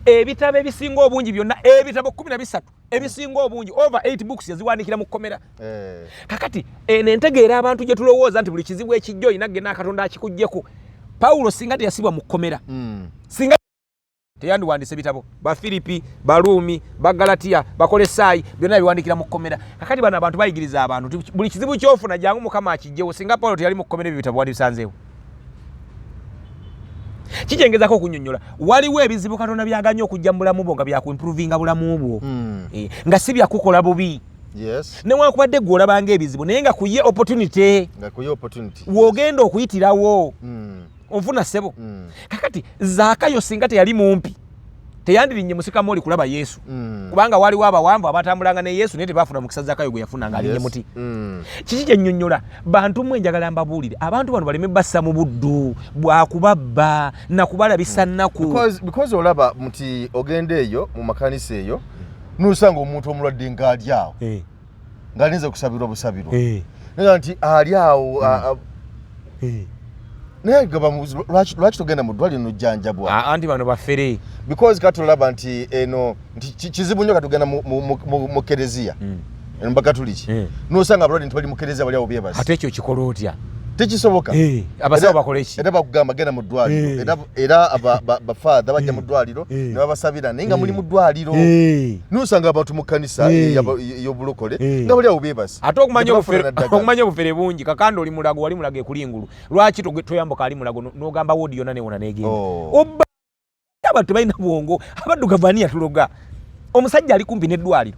Ebitabo ebisinga obungi byonna, ebitabo 13 ebisinga obungi, over 8 books, yaziwandiikira mu kkomera. Kakati eno entegeera abantu gye tulowooza nti buli kizibu ekijja olina genda Katonda akikugjeko. Pawulo singa teyasibwa mu kkomera, singa teyandiwandiise bitabo Bafiripi, Baruumi, Bagalatiya, Bakolesaayi, byonna biwandikira mu kkomera. Kakati bano abantu bayigiriza abantu nti buli kizibu kyofuna jangu Mukama akijjewo. Singa Pawulo teyali mu kkomera, ebyo bitabo wandibisanzeewo? Kikyengezako okunyonyola, waliwo ebizibu Katonda byaganye okujja mu bulamu bwo nga byakuimprovinga bulamu bwo. Nga si byakukola bubi. Newankubadde gwe olabanga ebizibu, naye nga kuye opportunity. Nga kuye opportunity. W'ogenda okuyitirawo. Onfuna ssebo? Kakati Zaakayo singa teyali mumpi, teyandirinnye musikamooli kulaba Yesu. Kubanga waliwo abawanvu abatambulanga ne Yesu, naye tebafuna mukisa Zaakayo gwe yafuna ng'alinnye muti. Kiki kyennyonnyola? Bantu mmwe, njagala mbabuulire, abantu bano baleme bassa mu buddu bwakubabba nakubalabisa nnaku. Because olaba nti ogenda eyo mu makanisa eyo nosanga omuntu omulwadde ng'ali awo, ng'alinze kusabirwa busabirwa, naye nti ali awo naye gaba lwaki togenda mu ddwaliro nojjanjabwa? Ah, anti bano bafere. Because kati olaba nti eno nti kizibu nnyo. Kati ogenda mu kereziya eno Bakatuliki, nosanga abalwadde nti bali mu kereziya, bali awo byebasi. Ate ekyo kikola otya? Tekisoboka. Abasawo bakola eki? Era bakugamba genda mu ddwaliro. Era bafaatha bajja mu ddwaliro ne babasabira, naye nga muli mu ddwaliro. Nosanga abantu mu kkanisa ey'obulokole nga bali awo beebase. Ate okumanya Nga tebafuna na ddagala. Okumanya obufere bungi. Kakanda oli Mulago, wali Mulago ekulingulu, lwaki toyambuka ali Mulago n'ogamba wodi yonna newona negenda? Obba Abantu tebalina bwongo. Abaddugavu ani yatuloga? Omusajja ali kumpi n'eddwaliro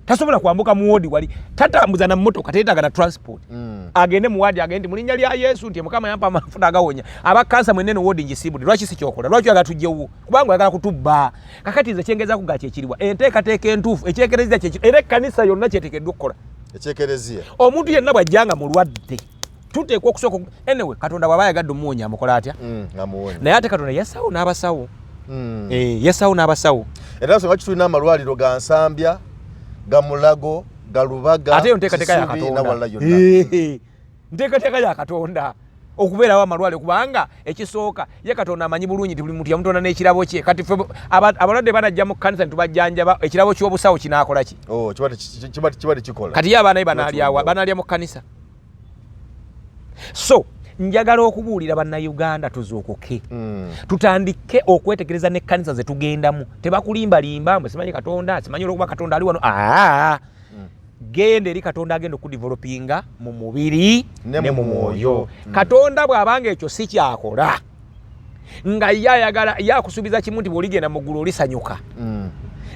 tasobola kwambuka mu wodi, wali tatambuza na mmotoka, teetaaga na transport. Agende mu wadi, agende mu linnya lya Yesu nti Mukama yampa amafuta agawonya aba kansa mwenene, wodi ngisiibudde. Lwaki si kyokola? Lwaki oyagala tujjewo? Kubanga oyagala kutubba. Kakati nze kyengeza kuga kyekiriwa enteekateeka entuufu ekyekerezia kyekiri, era ekkanisa yonna kyeteekeddwa okukola. Ekyekereziya. Omuntu yenna bw'ajjanga mulwadde, tuteekwa okusooka. Anyway, Katonda bw'aba ayagadde omuwonya, amukola atya? Amuwonya. Naye ate Katonda yassawo n'abasawo. Eh, yassawo n'abasawo. Era nsonga ki tulina amalwaliro ga Nsambya, ga Mulago, ga Lubaga, Ate yo nteekateeka ya Kisubi, Katonda. Nawalala yonna. Eh, nteekateeka ya Katonda okubeerawo amalwaliro, kubanga ekisooka ye Katonda amanyi bulungi nti buli muntu yamutonda n'ekirabo kye. Kati ffe abalwadde banajja mu kkanisa netubajjanjaba, ekirabo ky'obusawo kinaakola ki? Oh, kiba tekikola. Kati ye abaana be banaalyawa? Banaalya mu kkanisa? So njagala okubuulira Bannayuganda, tuzuukuke, tutandike okwetegereza n'ekkanisa ze tugendamu. Tebakulimbalimba mbu simanyi Katonda, simanyi olwokuba Katonda ali wano. Aa, genda eri Katonda agenda okudevelopinga mu mubiri ne ne mu mu mwoyo. mwoyo. Katonda bw'abanga ekyo si kyakola, nga ye ayagala ye akusuubiza kimu nti bw'oligenda mu ggulu olisanyuka,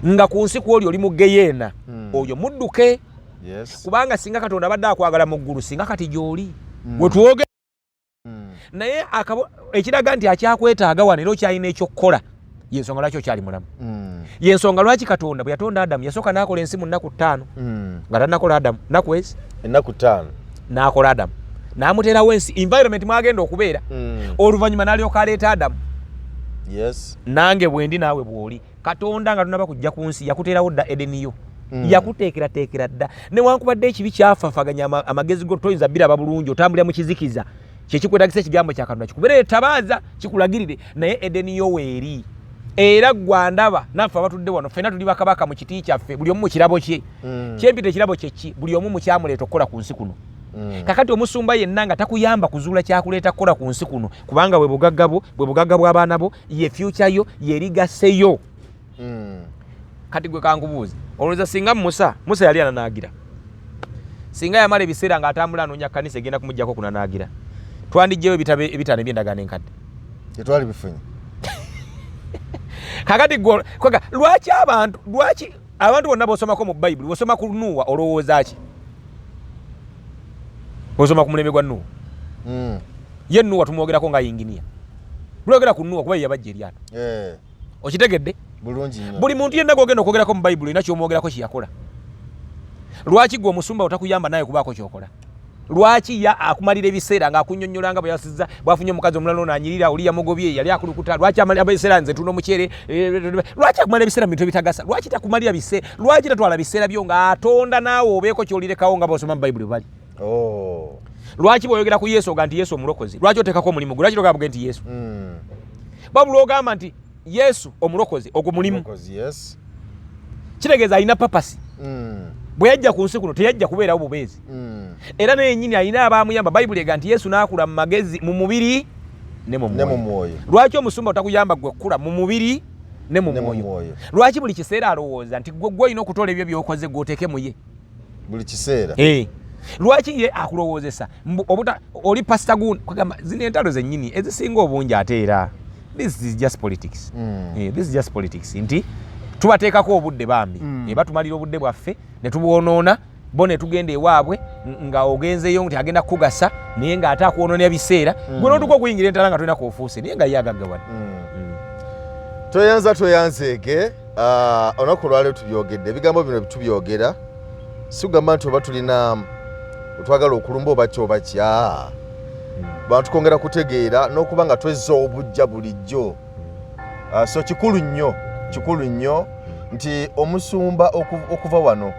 nga ku nsi kwoli oli mu geyeena, oyo mudduke. Kubanga singa Katonda abadde akwagala mu ggulu, singa kati gy'oli wetwoge. Naye ekiraga nti akyakwetaaga wano era okyalina ekyokukola, yensonga lwaki okyali mulamu. Yensonga lwaki Katonda bwe yatonda Adamu, yasooka n'akola ensi mu nnaku 5 nga tannakola Adamu. Nnaku ezi? Ennaku 5. N'akola Adamu, n'amuteerawo ensi, environment mwagenda okubeera. Oluvannyuma n'alyoka aleeta Adamu. Nange bwendi naawe bw'oli, Katonda nga tonaba kujja ku nsi yakuteerawo dda edeniyo. Yakuteekerateekera dda, newankubadde ekibi kyafafaganya amagezi go, toyinza biraba bulungi, otambulira mu kizikiza. Kyekikwetagisa ekigambo kya Katonda kikubeerere ettabaaza, kikulagirire. Naye edeniyo weeri, era gwandaba naffe abatudde wano ffenna tuli bakabaka mu kiti kyaffe, buli omu mu kirabo kye. Kyempita ekirabo kyeki? Buli omu mukyamuleeta okukola ku nsi kuno. Kakati omusumba yenna nga takuyamba kuzuula kyakuleeta kukola ku nsi kuno, kubanga bwe bugagga bwo, bwe bugagga bw'abaana bo, ye future yo, ye legacy yo. Kati gwe kankubuuze, olowooza singa Musa yali ananaagira, singa yamala ebiseera ng'atambula anoonya kkanisa egenda kumugjako kunanaagira, twandijjewo ebitabo ebitaano eby'endagaano enkadde? Tetwali bifunye. Kakati gwe kwega, lwaki abantu bonna bosomako mu Bayibuli, bwosoma ku Nuuwa olowooza ki? Bwosoma ku mulembe gwa Nuuwa, ye Nuuwa tumwogerako nga yinginiya. Bulogera ku Nuuwa kuba ye yabajja eryato. Okitegedde? Bulungi nnyo. Buli muntu yenna gwogenda okwogerako mu Bayibuli olina kyomwogerako kyeyakola. Lwaki gwe omusumba otakuyamba naye kubaako kyokola? Lwaki ya akumalira ebiseera ng'akunnyonnyola nga bwe yasizza, bwafunye omukazi omulala, ono anyirira, oli yamugobye, yali akulukuta? Lwaki amalira ebiseera nze tunda omuceere? Lwaki akumalira ebiseera mu bintu ebitagasa? Lwaki takumalira biseera? Lwaki tatwala biseera byo ng'atonda naawe obeeko kyolirekawo nga bw'osoma mu Bayibuli bali? Oh. Lwaki bw'oyogera ku Yesu oga nti Yesu omulokozi? Lwaki oteekako omulimu gwe? Lwaki togamba nti Yesu? Wabula ogamba nti Yesu omulokozi, ogwo mulimu. Omulokozi, yes. Kitegeeza alina purpose. Bwe yajja ku nsi kuno teyajja kubeerawo bubeezi. Era naye yennyini alina abamuyamba. Bayibuli ega nti Yesu n'akula mu magezi, mu mubiri ne mu Ne mu mwoyo. mwoyo. Lwaki omusumba otakuyamba gwe kukula mu mubiri ne mu Ne mu mwoyo? mwoyo. Lwaki buli kiseera alowooza nti gwe olina okutoola ebyo by'okoze gw'oteeke mu ye? Buli kiseera. Lwaki ye akulowoozesa mbu obuta oli pasita gundi? Kugamba zino entalo zennyini ezisinga obungi, ate era this is just politics. This is just politics nti tubateekako obudde bambi. Batumalira obudde bwaffe ne tubwonoona, bo ne tugenda ewaabwe nga ogenzeyo nti agenda kukugasa, naye ng'ate akwonoonera biseera. Gwe n'otuuka okuyingira entala nga tolina koofuuse, naye nga ye agaggawala. Tweyanza, tweyanzeege. Olunaku olwaleero tubyogedde, ebigambo bino tubyogera si kugamba nti oba tulina otwagala okulumba oba ki oba ki. Bantu kwongera kutegeera n'okuba nga twezza obujja bulijjo. So kikulu nnyo, kikulu nnyo nti omusumba okuva wano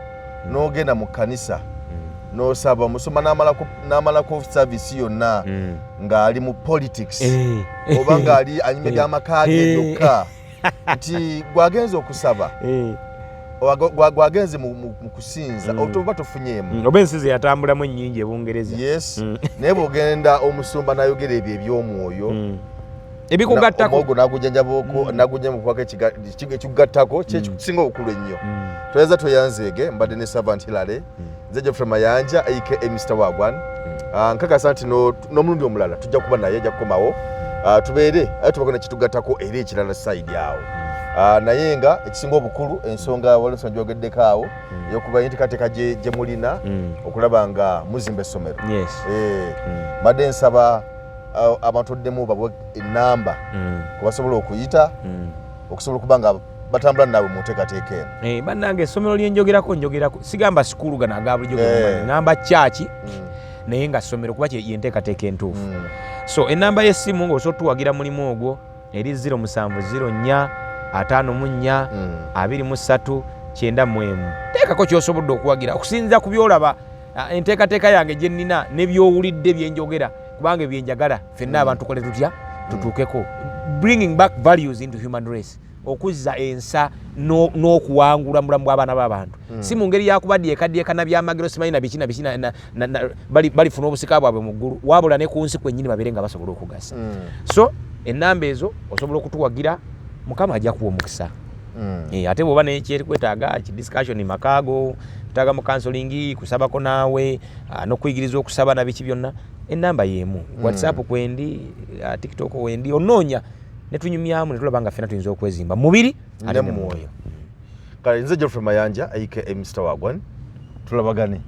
n'ogenda mu kkanisa n'osaba, omusumba n'amalako service yonna ng'ali mu politics oba ng'ali anyumya amaka ge byokka, nti gwagenze okusaba oba gwagenze mu kusinza, oba tofunyeemu. Oba ensi ze yatambulamu ennyingi ebungereza. Yes, naye bw'ogenda omusumba n'ayogera ebyo eby'omwoyo Ebikugattako. Omwogo n'agujanjabako, n'agujjanjabako ekikugattako kyekisinga obukulu ennyo. Tweyanza, tweyanzeege. Mbadde ne Servant Hilary, nze Geoffrey Mayanja aka Mr Wagwan. Nkakasa nti n'omulundi omulala tujja kuba naye, ajja kukomawo. Tubeere aye tubako nekitugattako era ekirala side awo. Naye nga ekisinga obukulu, ensonga waliwo ensonga gyogeddeko awo eyokuba enteekateeka gye mulina okulaba nga muzimba essomero. Mbadde nsaba abantu oddemu bawe enamba kubasobola okuyita okusobola okuba nga batambula naabwe mu nteekateeka eno. Bannange, essomero lyenjogerako, njogerako sigamba sukulu gano aga bulijjo, ngamba kyaki, naye nga ssomero, kuba yenteekateeka entuufu. So enamba y'essimu ng'osobola tuwagira mulimu ogwo eri 0704 54 23 91. Teekako kyosobodde okuwagira okusinziira ku byolaba, enteekateeka yange gye nnina ne byowulidde byenjogera, kubanga ebyenjagala ffenna abantu tukole tutya tutuukeko bringing back values into human race, okuzza ensa n'okuwangula mu bulamu bw'abaana b'abantu, si mu ngeri yakubadyekadyeka na byamagero, simanyi na biki na biki, balifuna obusika bwabwe mu ggulu, wabula ne ku nsi kwennyini babeere nga basobola okugasa. So enamba ezo osobola okutuwagira, Mukama ajja kuwa omukisa. Ate bw'oba nekyekwetaaga ki discussion makaago, etaaga mu counseling, kusabako naawe, n'okuyigiriza okusaba na biki byonna, enamba y'emu. WhatsApp kwendi, TikTok wendi, onoonya netunyumyamu netulaba nga ffena tuyinza okwezimba mubiri ate ne mwoyo. Kale nze Geoffrey Mayanja aka Mr Wagwan, tulabagane.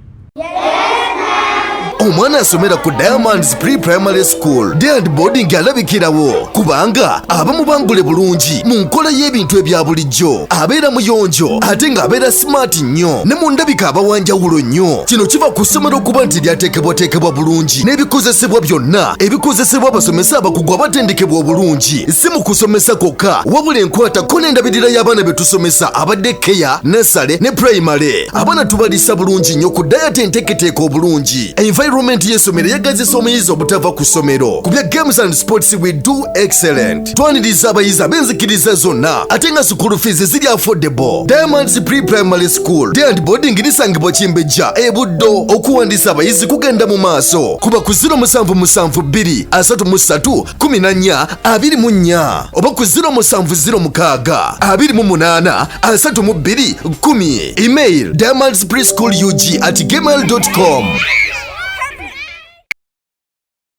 Omwana asomera ku Diamonds Pre-Primary School Day and Boarding alabikirawo kubanga aba mubangule bulungi mu nkola y'ebintu ebya bulijjo, abeera muyonjo ate ng'abeera smart nnyo, ne mu ndabika aba wanjawulo nnyo. Kino kiva ku ssomero okuba nti lyateekebwateekebwa bulungi n'ebikozesebwa byonna ebikozesebwa abasomesa abakugu abatendekebwa obulungi, si mu kusomesa kwokka, wabula enkwatako n'endabirira y'abaana be tusomesa abadde care, nursery ne primary. Abaana tubalisa bulungi nnyo ku diet enteeketeeka obulungi. Environment y'essomero eyagazisa omuyizi obutava ku ssomero. Ku bya games and sports, we do excellent. Twaniriza abayizi ab'enzikiriza zonna, ate nga school fees ziri affordable. Diamonds Pre-Primary School Day and Boarding lisangibwa Kimbejja e Buddo. Okuwandiisa abayizi kugenda mu maaso. Kuba ku 0772 33 14 24 oba ku 0706 28 32 10. Email diamondspreschoolug@gmail com.